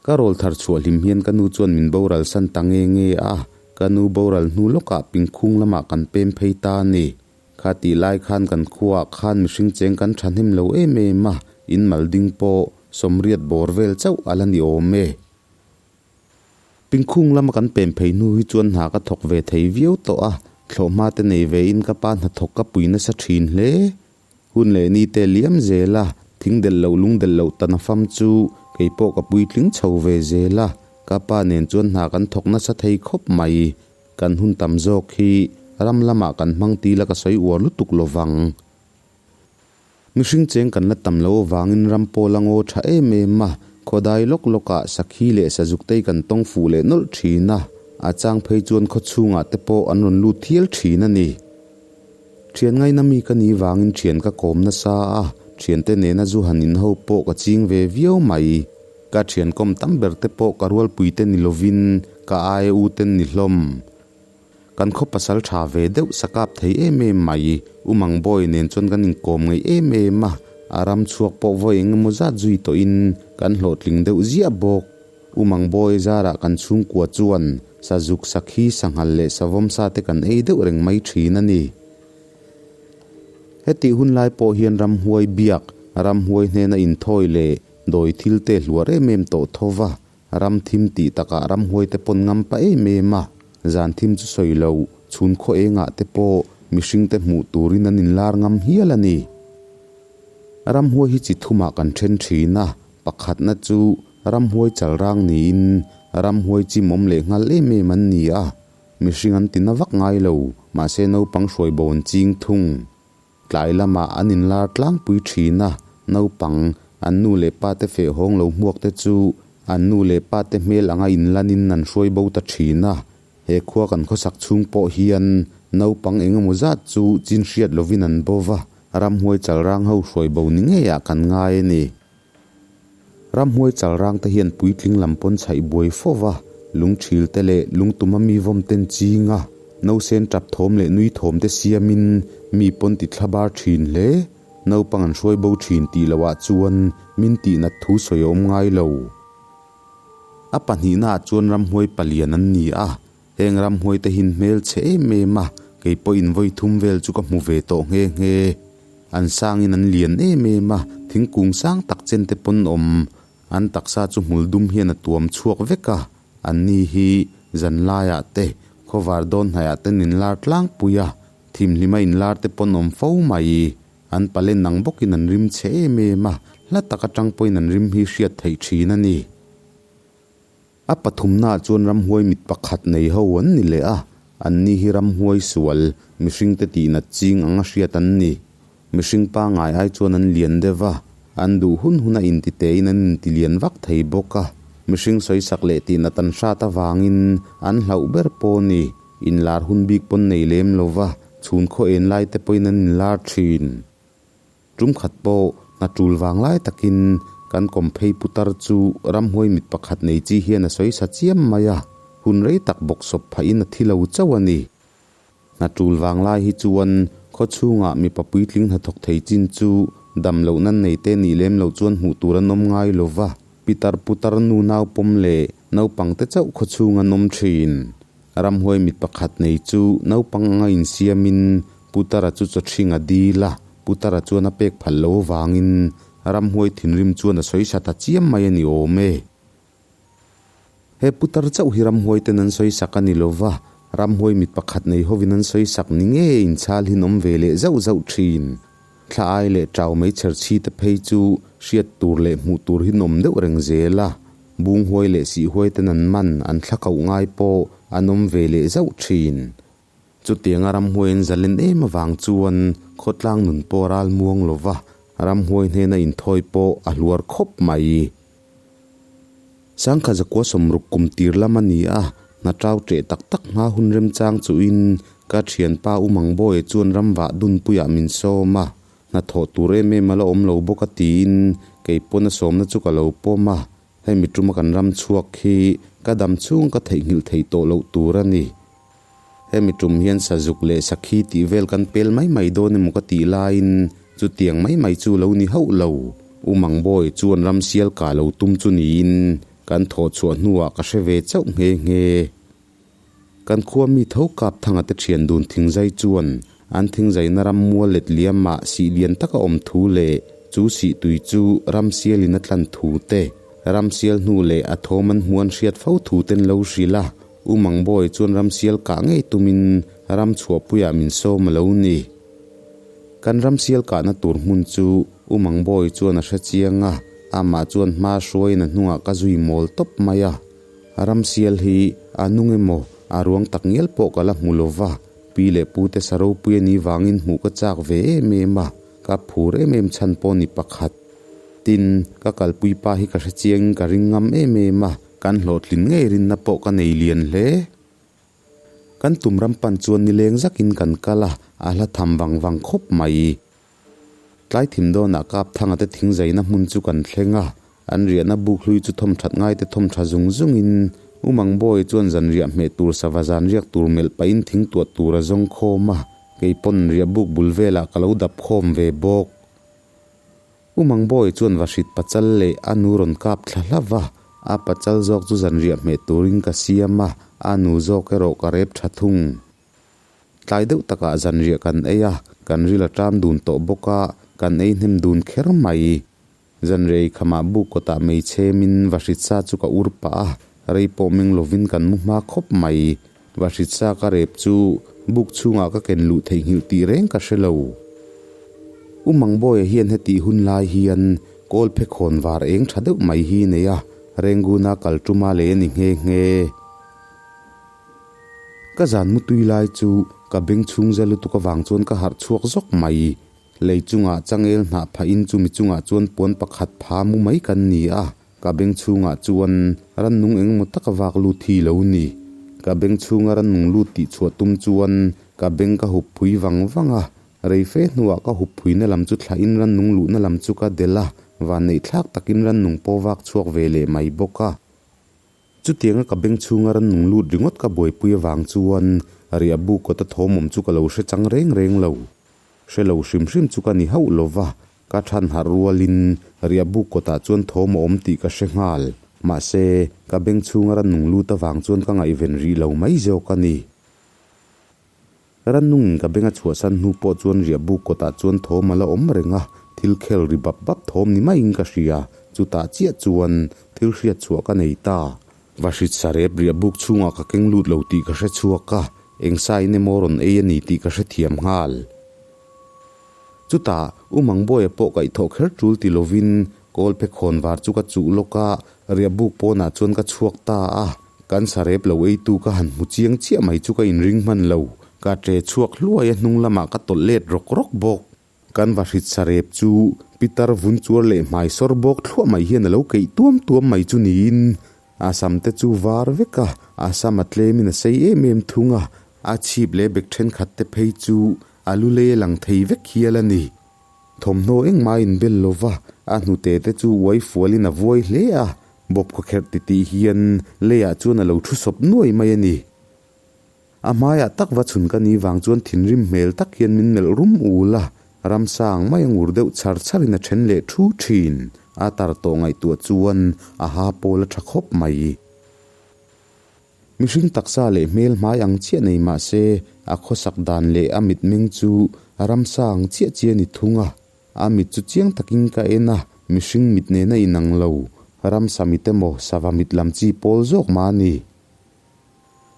Ka rawl thar chhuah hlim hian ka nu chuan min boral san ta nge nge a, ka nu boral hnu lawkah pingkhung lamah kan pem phei ta a ni. Kha tih lai khan kan khuaah khan mihring cheng kan thahnem lo em em a, in mal ding pawh sawmriat bawr vel chauh a la ni awm e. Pingkhung lama kan pem phei hnu hi chuan hna ka thawk ve thei viau tawh a, thlawhhma te nei ve in ka pa hnathawk ka pui nasa thin hle. Hun leh ni te liam zel a, thing delh loh lung delh loh tan a fam chu kei pawh ka puitling chho ve zel a, ka pa nen chuan hna kan thawk nasa thei khawp mai. Kan hun tam zawk hi ram lamah kan hmang tila ka sawi uar lutuk lo vang. Mihring cheng kan la tam lo avangin ram pawl a ngaw tha em em a, khawdai lawk lawkah sakhi leh sazuktei kan tawng fuh leh nawlh thin a, a chang phei chuan khawchhungah te pawh an rawn lut thial thin a ni. Thian ngaina mi ka ni vangin thian ka kawm nasa a, thiante nena zu han in ho pawh ka ching ve viau mai. Ka thian kawm tam ber te pawh ka rualpui te ni lovin ka aia u ten ni hlawm. Kan khaw pasal tha ve deuh sakap thei em em mai. U Mangbawi nen chuan kan inkawm ngei em em a, a ram chhuak pawh vawi eng emaw zat zui tawhin kan hlawhtling deuh ziah bawk. U Mangbawi zarah kan chhungkua chuan sazuk, sakhi, sanghal leh savawm sa te kan ei deuh reng mai thin a ni. Hetih hun lai pawh hian ramhuai biak, ramhuai hnena inthawi leh dawi thil te hluar em em tawh tho va, ram thim tih takah ramhuai te pawn ngam pa em em a, zan thim chu sawi lo, chhun khaw engah te pawh mihring te hmuh turin an inlar ngam hial a ni. Ramhuai hi chi thumah kan then thin a, Pakhatna chu ramhuai chalrang niin ramhuai chimawm leh nghal em em an ni a, mihring an ti na vak ngai lo, mahse naupang hruai bo an ching thung. Tlai lamah an inlar tlangpui thin a, naupang, an nu leh pa te feh hawng lo hmuak te chu an nu leh pa te hmel anga inlanin an hruai bo ta thin a, he khua kan khawsak chhung pawh hian naupang engemaw zat chu chin hriat lovin an bo va, ramhuai chalrang ho hruai bo ni ngeiah kan ngai a ni. Ramhuai chalrang te hian puitling lam pawn chhaih buai fo va, lungthil te leh lungtuma mi vawm ten ching a, nausen tap thawm leh nui thawm te siamin mi pawn ti thla bar thin hle. Naupang an hruai bo thin tih loh ah chuan min tih nat thu sawi a awm ngai lo. A pahnihna ah chuan ramhuai palian an ni a, heng ramhuai te hin hmel chhe em em a, kei pawhin vawi thum vel chu ka hmu ve tawh nghe nghe. An sangin an lian em em a, thingkung sang tak chen te pawn awm. An taksa chu hmul dum hian a tuam chhuak vek a, an ni hi zan laiah te, khawvar dawn hnaiah ten inlar tlangpui a, thimhlima inlar te pawn awm fo mai. An palen ang bawkin an rim chhe em em a, hla tak atang pawhin an rim hi hriat theih thin a ni. A pathumnaah chuan ramhuai mit pakhat nei ho an ni leh a, anni hi ramhuai sual, mihringte tihnat ching anga hriat an ni. Mihring pangngai ai chuan an lian deuh va, an duh hun huna intitein an intilian vak thei bawk a. Mihring sawisak leh tihnat an hrat avangin an hlauh ber pawh ni, inlar hun bik pawn nei lem lo va, chhun khaw en laite pawhin an inlar thin. Tum khat pawh hna tul vang lai takin Kan kawm phei putar chu ramhuai mit pakhat nei chi hian a sawi sa chiam mai a, hun rei tak bawksawp phahin a thi lo chauh a ni. Hna tul vang lai hi chuan khaw chhungah mipa puitling hnathawk thei chin chu dam loh nan nei te nih lem loh chuan hmuh tur an awm ngai lo va, pitar putar nu naupawm leh naupang te chauh khaw chhung an awm thin. Ramhuai mit pakhat nei chu naupang anga insiamin putara chu chawthring a dil a, putara chuan a pek phal lo avangin ramhuai thinrim chuan a sawi sa ta chiam mai a ni awm e. He putar chauh hi ramhuai ten an sawi sak a ni lo va, ramhuai mit pakhat nei hovin an sawi sak ni ngei inchhal hin awm ve leh zauh zauh thin. Thla ai leh tau mai chher chhi te phei chu hriat tur leh hmuh tur hi nawm deuh reng zel a, bung huai leh sih huai ten an man an thla koh ngai pawh an awm ve leh zauh thin. Chutianga ramhuai an zalen em avang chuan khawtlang nun pawh ral muang lo va, ramhuai hnena inthawi pawh a hluar khawp mai. Sangkha zakua sawmruk kum tir lam a ni a, hna tau ṭeh tak tak hma hun remchang chuhin ka ṭhianpa U Mangbawi chuan ramvah dunpuiah min sawm a, hna thawh tur em em a la awm lo bawk a tiin kei pawn a sawmna chu ka lo pawm a, hemi tuma kan ram chhuak hi ka dam chhung ka theihnghilh theih tawh loh tur a ni. Hemi tum hian sazuk leh sakhi tih vel kan pel mai mai dawn emaw ka tih laiin chutiang mai mai chu lo ni hauh lo. U Mangbawi chuan ramsial kah lo tum chu niin kan thawh chhuah hnuah ka hre ve chauh nghe nghe. Kan khua mi tho kap thanga te thian dun thingzai chuan an thingzaina ram mual let liamah sih lian taka awm thu leh chu sih tui chu ramsialin a tlan thu te, ramsial hnu leh a thawm an hmuan hriat fo thu ten lo hrilh a. U Mangbawi chuan ramsial kah ngei tumin ram chhuahpuiah min sawm a lo ni. Kan ramsial kahna tur hmun chu U Mangbawi chuan a hre chiang a, amah chuan hma hruaiin a hnungah ka zui mawl tawp mai a. Ramsial hi a nung emaw a ruang tak ngial pawh ka la hmu lo va, pi leh pute sa ropui a nih vangin hmuh ka chak ve em em a, ka phur em em chhan pawh ni pakhat. Tin, ka kalpui pa hi ka hre chiangin ka ring ngam em em a. Kan hlawhtlin ngei rinna pawh ka nei lian hle. Kan tum ram pan chuan nileng zakin kan kal a, a hla tham vang vang khawp mai. Tlai thim dawnah kap thanga te thing zaina hmun chu kan thleng a, an riahna buk hlui chu thawm that ngai te thawm tha zung zungin Umang Bawi chuan zan riah hmeh tur sava zan riak tur melh pahin thing tuah tur a zawng khawm a, kei pawn riah buk bul velah ka lo dap khawm ve bawk. U Mangbawi chuan Vahrit pachal leh a nu rawn kap thla hla va, a pachal zawk chu zanriah hmeh turin ka siam a, a nu zawk erawh ka rep tha thung. Tlai deuh takah zanriah kan ei a, kan ril a ṭam dun tawh bawk a, kan ei hnem dun kher mai. Zanriah ei khamah buk kawtah mei chhemin Vahrit sa chu ka ur pah a, rei pawh meng lovin kan mu hma khawp mai. Vahrit sa ka rep chu buk chhungah ka ken luh theihnghilh tih reng ka hre lo. U Mangbawi hian hetih hun lai hian kawl phe khawn var eng tha deuh mai hi nei a, Renguna kal tuma lei a ni nghe nghe. Ka zan mutui lai chu ka beng chhung za lutuk avang chuan ka harh chhuak zawk mai. Lei chungah changel hnah phahin chumi chungah chuan puan pakhat pha mu mai kan ni a. Ka beng chhungah chuan rannung engemaw taka vak lut hi lo ni. Ka beng chhunga rannung lut tih chhuah tum chuan ka beng ka hup phui vang vang a, rei fe hnuah ka hup phuina lam chu thlahin rannung luhna lam chu ka delh a, vanneih thlak takin rannung pawh vak chhuak ve leh mai bawk a. Chutianga ka beng chhunga rannung lut ringawt ka buaipui avang chuan riah buk kawta thawmawm chu ka lo hre chang reng reng lo. Hre lo hrim hrim chu ka ni hauh lo va, Ka than harh rualin riahbuk kawtah chuan thawm a awm tih ka hre nghal. Mahse, ka beng chhunga rannung lut avang chuan ka ngaihven rih lo mai zawk a ni. Rannungin ka beng a chhuahsan hnu pawh chuan riahbuk kawtah chuan thawm a la awm reng a, thil khel ri bap bap thawm ni maiin ka hria. Chutah chiah chuan thil hriat chhuah ka nei ta. Vahrit sarep riahbuk chhungah ka keng lut lo tih ka hre chhuak a, eng sain emaw rawn ei a ni tih ka hrethiam nghal. Chutah, U Mangbawi pawh kaihthawh kher tul ti lovin kawl phe khawn var chu ka chuh lawk a, riahbuk pawnah chuan ka chhuak ta a. Kan sarep lo eitu ka han hmu chiang chiah mai chu ka inring hman lo. Ka ṭe chhuak hluai a hnung lamah ka tawlh let rawk rawk bawk. Kan vahrit sarep chu pitar vun chuar leh hmai sawr bawk thluah mai hian a lo keih tuam tuam mai chu niin a sam te chu var vek a, a sam a tlemin a sei em em thung a, a chhip leh bek thenkhat te phei chu A lu lei a lang thei vek hial a ni. Thawmhnaw engmah a inbel lo va, a hnute te chu uai fualin a vuai hle a, bawp khawkherh titih hian leiah chuan a lo thu sawp nuai mai a ni. A hmaiah tak va chhun ka ni vang chuan thinrim hmel tak hian min melh rum ul a, ramsang mai a ngur deuh chhar chharin a then leh thu thin. A tar tawh ngaihtuah chuan a ha pawl a tha khawp mai. Mihring taksa leh hmel hmai ang chiah nei mah se a khawsak dan leh a mitmeng chu ramsa ang chiah chiah a ni thung a. A mit chu chiang takin ka en a, mihring mit nena inang lo, ramsa mit emaw sava mit lam chi pawl zawk mah a ni.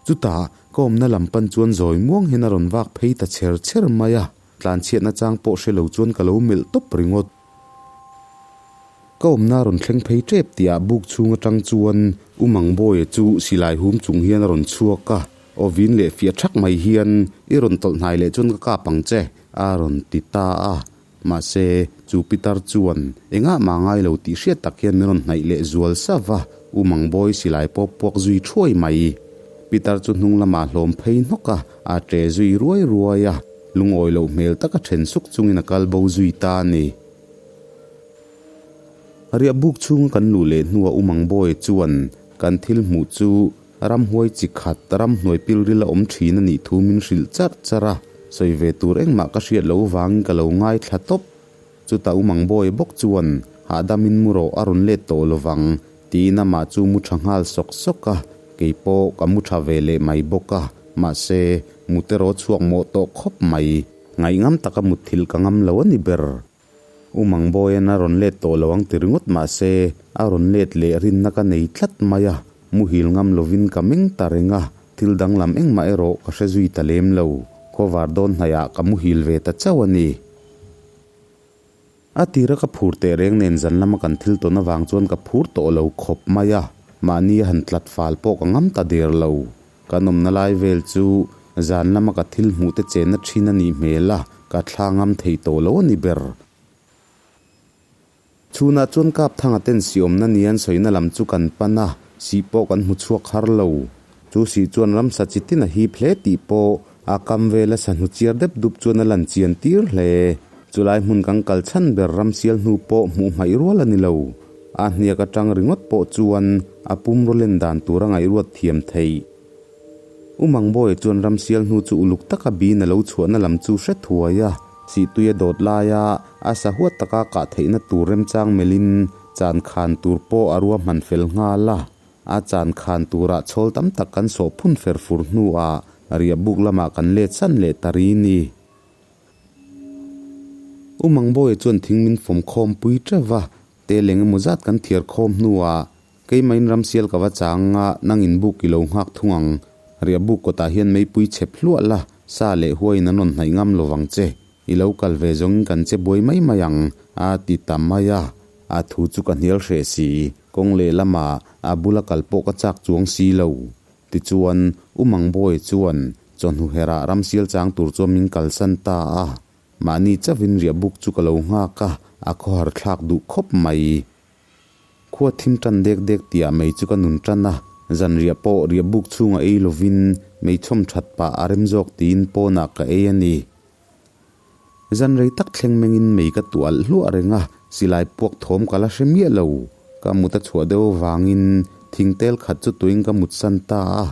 Chutah, ka awmna lam pan chuan zawi muang hian a rawn vak phei ta chher chher mai a, tlanchhiatna chang pawh hre lo chuan ka lo melh tawp ringawt. Ka awmna a rawn thleng phei tep tihah buk chhung atang chuan U Mangbawia chu silai hum chung hian a rawn chhuak a, aw vin leh fiah thak mai hian i rawn tawlh hnai leh chuan ka kap ang che a rawn ti ta a. Mahse, chu pitar chuan engah mah ngai lo tih hriat tak hian min rawn hnaih leh zual sava, U Mangbawi silai pawp puak zui thuai mai. Pitar chu hnung lamah hlawm phei hnawk a, a ṭe zui ruai ruai a, lungawi loh hmel taka ṭhen suk chungin a kal bo zui ta a ni. Riah buk chhunga kan luh leh hnuah U Mangbawi chuan kan thil hmuh chu Ramhuai chi khat ramhnuai pilril a awm thin a nih thu min hrilh charh charh a, sawi ve tur engmah ka hriat loh vangin ka lo ngaithla tawp. Chutah U Mangbawi bawk chuan hahdamin mu rawh a rawn let tawh lovang tiin amah chu mu tha nghal sawk sawk a, kei pawh ka mu tha ve leh mai bawk a, mahse mute rawh chhuak mawh tawh khawp mai. Ngaihngam taka mutthilh ka ngam lo a ni ber. U Mangbawian a rawn let tawh lo ang ti ringawt mah se, a rawn let leh rinna ka nei tlat mai a, muhil ngam lovin ka meng ta reng a, thil danglam engmah erawh ka hre zui ta lem lo, khawvar dawn hnaihah ka muhil ve ta chauh a ni. A tira ka phur teh reng nen zan lama kan thil tawn avang chuan ka phur tawh lo khawp mai a, mahni a han tlat fal pawh ka ngam ta der lo. Kan awmna lai vel chu zan lama ka thil hmuh te chenna thin a nih hmel a, ka thla ngam thei tawh lo a ni ber. Chhunah chuan kap thanga ten sih awmna ni an sawina lam chu kan pan a, sih pawh kan hmu chhuak har lo. Chu sih chuan ramsa chi tin a hip hle tih pawh a kam vela sahnu chiar dep dup chuan a lan chian tir hle. Chulai hmun kan kal chhan ber ramsial hnu pawh hmuh hmaih rual a ni lo. A hniak atang ringawt pawh chuan a pum rawlen dan tur a ngaihruat thiam theih. U Mangbawi chuan ramsial hnu chu uluk taka bin a lo chhuahna lam chu hre thuai a, sihtui a dawt laia a sahuat taka kah theihna tur remchang melhin chan khan tur pawh a ruahman fel nghal a. A chan khan turah chhawl tam tak kan sawh phun fer fur hnuah riahbuk lamah kan let san leh ta ri ni. U Mangbawi chuan thing min fawm khawm pui teuh va, tel eng emaw zat kan thiar khawm hnuah keimahin ramsial ka va chang a, nang in buk i lo nghak thung ang. Riah buk kawtah hian meipui chhep hluah la, sa leh huaiin an rawn hnaih ngam lovang che. I lo kal ve zawngin kan che buai mai mai ang, a ti ta mai a. A thu chu ka hnial hreh si, kawng lehlamah a bula kal pawh ka chak chuang si lo. Tichuan, U Mangbawi chuan chawhnu herah ramsial chang tur chuan min kalsan ta a, mahni chauhin riahbuk chu ka lo nghak a, a khawhar thlak duh khawp mai. Khua thim tan dek dek tihah mei chu ka nun tan a, zan riah pawh riahbuk chhunga ei lovin mei chhawm that pah a rem zawk tiin pawnah ka ei a ni. Zan rei tak thleng mengin mei ka tuah alh hluah reng a, silai puak thawm ka la hre miah lo. Ka mut a chhuah deuh avangin thing tel khat chu tuin ka mut san ta a,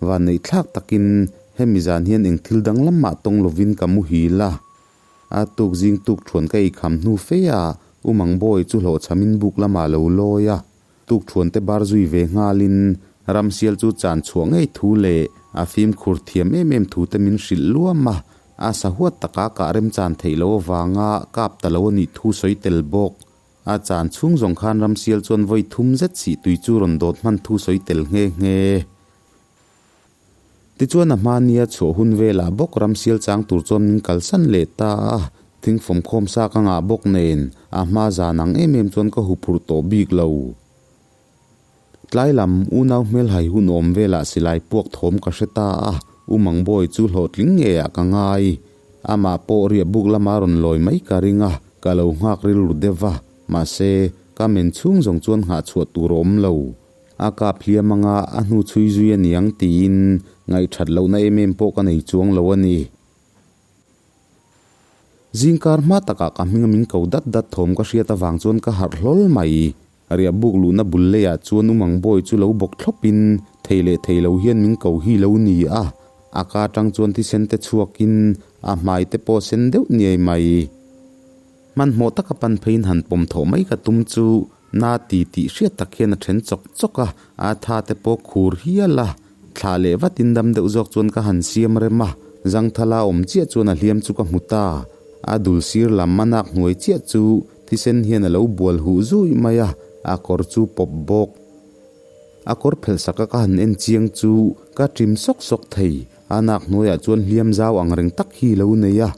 vanneih thlak takin hemi zan hian eng thil dang lamah tawng lovin ka muhil a. A tuk zing tuk thuan ka eikham hnu fe a, U Mangbawi chu hlawhchhamin buk lamah lo lawi a. Tukthuan te bar zui ve nghalin ramsial chu chan chhuah ngei thu leh a fimkhur thiam em em thu te min hrilh luam a, a sahuat taka kah remchan theih loh avanga kap ta lo a nih thu sawi tel bawk. A chan chhung zawng khan ramsial chuan vawi thum zet sih tui chu rawn dawt hman thu sawi tel nghe nghe. Tichuan a hmania chhuah hun velah bawk ramsial chang tur chuan min kalsan leh ta a, thingfawm khawm sa ka ngah bawk nen a hma zan ang em em chuan ka huphurh tawh bik lo. Tlai lam unau hmelhai hun awm velah silai puak thawm ka hre ta a, U Mangbawi chu hlawhtling ngeiah ka ngai. Amah pawh riah buk lama rawn lawi mai ka ring a, ka lo nghak rilru deuh va, mahse ka men chhung zawng chuan nghah chhuah tur a awm lo. A kap hliam anga a hnu chhui zui a niang tiin ngaihthat lohna em em pawh ka nei chuang lo a ni. Zingkar hma takah ka hminga min ko dat dat thawm ka hriat avang chuan ka harh hlawl mai. Riah buk luhna bul leiah chuan Umang Bawi chu lo bawk thlawpin thei leh thei lo hian min ko hi lo ni a, a ka atang chuan thisen te chhuakin a hmai te pawh sen deuh niai mai. Hmanhmawh taka pan pheiin han pawm thawh mai ka tum chu na ti tih hriat tak hian a then chawk chawk a, a tha te pawh khur hial a, thlah leh vatin dam deuh zawk chuan ka han siam rem a, zangthala awm chiah chuan a hliam chu ka hmu ta, a dul sir lam a nak hnuai chiah chu Thisen hian a lo bual huh zui mai a, a kawr chu pawp bawk. A kawr phelh saka ka han en chiang chu ka ṭim sawk sawk thei. A nak hnuaiah chuan hliam zau ang reng tak hi lo nei a,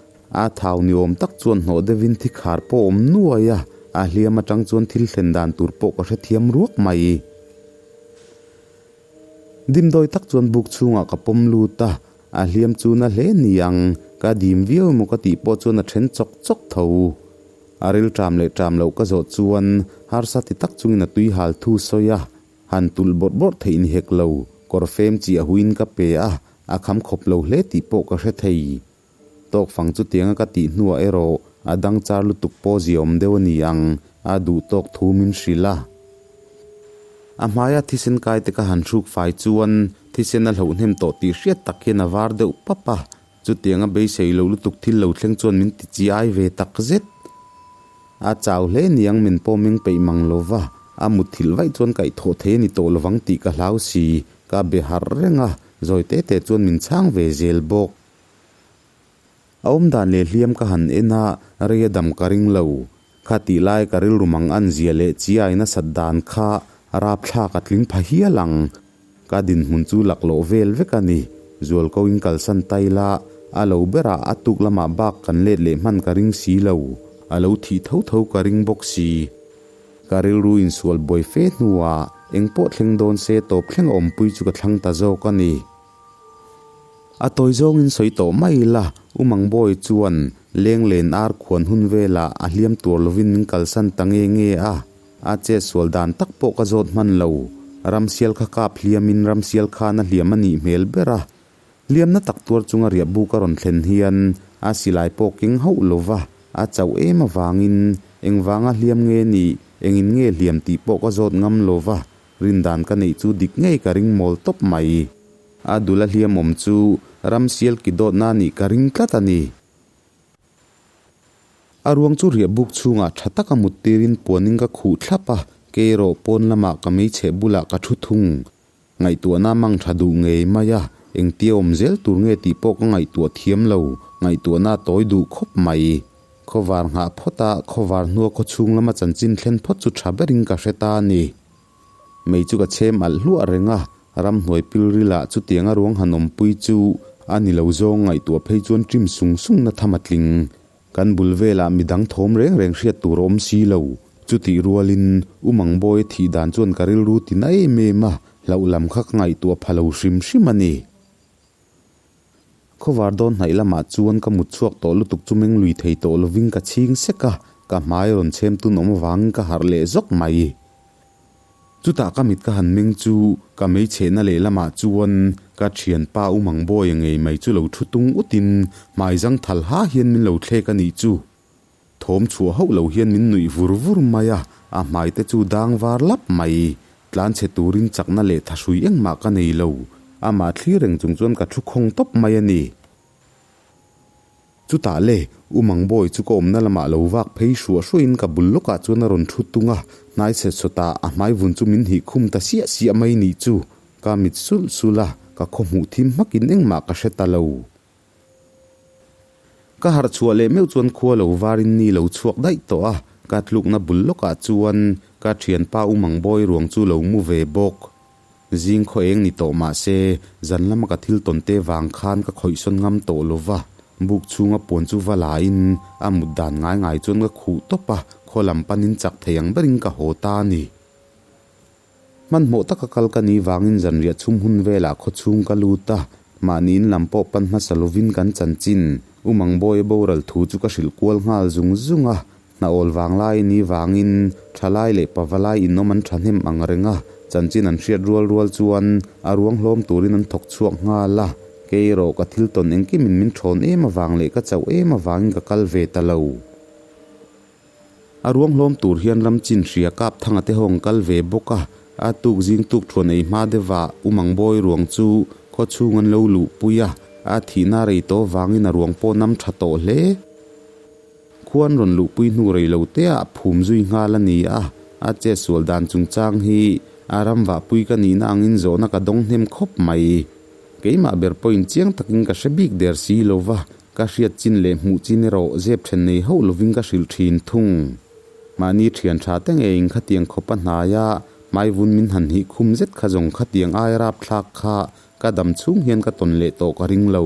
a thau ni awm tak chuan hnawh deuhin thi khar pawh awm nuai a, a hliam aṭang chuan thil thlen dan tur pawh ka hrethiam ruak mai. Dimdawi tak chuan buk chhungah ka pawm lut a, a hliam chu na hle ni ang, ka dim viau emaw ka tih pawh chuan a then chawk chawk tho. A ril ṭam leh ṭam loh ka zawh chuan harsa ti tak chungin a tui hal thu sawi a, han tulh bawrh bawrh theih ni hek lo, kawr fem chi a huiin ka pe a, a kham khawp lo hle tih pawh ka hre thei. Tawk fang chutianga ka tih hnuah erawh a dang char lutuk pawh ziaawm deuh a ni ang, a duh tawk thu min hrilh a. A hmaia thisen kai te ka han hruk fai chuan thisen a hloh hnem tawh tih hriat tak hian a var deuh pap a, chutianga beisei lo lutuk thil lo thleng chuan min ti chi ai ve tak zet. A chau hle niang min pawh meng peih mang lo va, a mutthilh vaih chuan kaihthawh thei a ni tawh lovang tih ka hlau si, ka be harh reng a, zawi te te chuan min chhang ve zel bawk. A awm dan leh hliam ka han en a, rei a dam ka ring lo. Kha tih lai ka rilru mang an zia leh chiai nasat dan kha rapthlak a tling pha hial ang. Ka dinhmun chu laklawh vel vek a ni. Zualko in kalsan tai la, a lo berah a tuk lamah bak kan let leh hman ka ring si lo. A lo thih tho tho ka ring bawk si. Ka rilru insual buai fe hnuah engpawh thleng dawn se tawp thleng a awmpui chu ka thlang ta zawk a ni. A tawi zawngin sawi tawh mai ila, U Mangbawi chuan lenglen ar khuan hun velah a hliam tur lovin min kalsan ta nge nge a, a chetsual dan tak pawh ka zawt hman lo. Ramsial kha kap hliamin ramsial khan a hliam a nih hmel ber a, hliamna tak tuar chunga riah buk a rawn thlen hian a silai pawh keng hauh lova a chauh em avangin engvanga hliam nge nih, engin nge hliam tih pawh ka zawt ngam lova, rindan ka neih chu dik ngei ka ring mawl tawp mai. A dul a hliamawm chu ramsial ki dawtna a nih ka ring tlat a ni. A ruang chu riah buk chhungah tha taka mut tirin puanin ka khuh thlap a, kei erawh pawn lamah ka meichheh bulah ka thu thung. Ngaihtuahna mang tha duh ngei mai a, engtia awm zel tur nge tih pawh ka ngaihtuah thiam lo, ngaihtuahna a tawi duh khawp mai. Khawvar nghah phawt a, khawvar hnua khawchhung lama chanchin thlen phawt chu tha berin ka hre ta a ni. Mei chu ka chhem alh hluah reng a, ramhnuai pilrilah chutianga ruang han awmpui chu a ni lo zawng ngaihtuah phei chuan ṭim sung sungna tham a tling. Kan bul velah midang thawm reng reng hriat tur a awm si lo. Chutih rualin U Mangbawi thih dan chuan ka rilru ti na em em a, hlauh lam kha ka ngaihtuah pha lo hrim hrim a ni. Khawvar dawn hnaih lamah chuan ka mut chhuak tawh lutuk chu meng lui thei tawh lovin ka chhing sek a, ka hmai rawn chhem tun awm avangin ka harh leh zawk mai. Chutah ka mit ka han meng chu ka meichhehna lehlamah chuan ka thianpa U Mangbawia ngei mai chu lo thu tung utin hmai zang thal ha hian min lo thlek a nih chu. Thawm chhuah hauh lo hian min nuih vur vur mai a, a hmai te chu dang var lap mai. Tlan chhe turin chakna leh thahrui engmah ka nei lo. Amah thlir reng chung chuan ka thu khawng tawp mai a ni. Chutah le, U Mangbawi chu ka awmna lamah lo vak phei hruah hruahin ka bul lawkah chuan a rawn thu tung a, hnai chhe sawtah a hmai vun chu min hih khum ta siah siah mai nih chu. Ka mit sulh sulh a, ka khaw hmuh thim hmakin engmah ka hre ta lo. Ka harh chhuah leh meuh chuan khua lo varin ni lo chhuak daih tawh a, ka tlukna bul lawkah chuan ka thianpa U Mangbawi ruang chu lo mu ve bawk. Zing khaw eng ni tawh mah se, zan lama ka thil tawn te vang khan ka khawihsawn ngam tawh lo va, buk chhunga puan chu va lain a mut dan ngai ngai chuan ka khuh tawp a, khaw lam panin chak thei ang berin ka haw ta a ni. Hmanhmawh taka kal ka nih vangin zanriah chhum hun velah khaw chhung ka lut a, mahni in lam pawh pan hmasa lovin kan chanchin U Mangbawia boral thu chu ka hrilh kual nghal zung zung a, hna awl vang lai ni vangin thalai leh pavalai inawm an thahnem ang reng a, chanchin an hriat rual rual chuan a ruang hlawm turin an thawk chhuak nghal a. Kei erawh ka thil tawn engkimin min thawn em avang leh ka chauh em avangin ka kal ve ta lo. A ruang hlawm tur hian ram chin hria kap thanga te hawng kal ve bawk a, a tuk zing tuk thuan ei hma deuhah Umang Bawi ruang chu khaw chhung an lo luhpui a, a thihna rei tawh vangin a ruang pawh nam tha tawh hle. Khuan rawn luhpui hnu rei lo teah phum zui nghal a ni a, a chetsual dan chungchang hi a ram vahpui ka nihna angin zawhna ka dawng hnem khawp mai. Keimah ber pawhin chiang takin ka hre bik der si lo va, ka hriat chin leh hmuh chin erawh zep then nei hauh lovin ka hrilh thin thung. Mahni thian tha te ngeiin khatiang khawpa hnaia hmaivun min han hih khum zet kha zawng khatiang ai rapthlak kha ka dam chhung hian ka tawn leh tawh ka ring lo.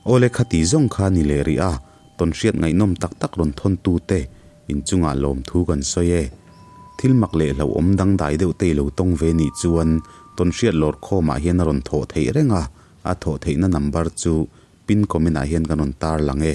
Awle khati zawng kha ni leh rih a, tawnhriat ngaihnawm tak tak rawn thawn tute inchungah lawmthu kan sawi e. Thil mak leh hlauhawm dangdai deuh te i lo tawng ve nih chuan tawnhriat lawr khawmah hian a rawn thawh theih reng a, a thawh theihna number chu pin comment ah hian kan rawn tar lang e.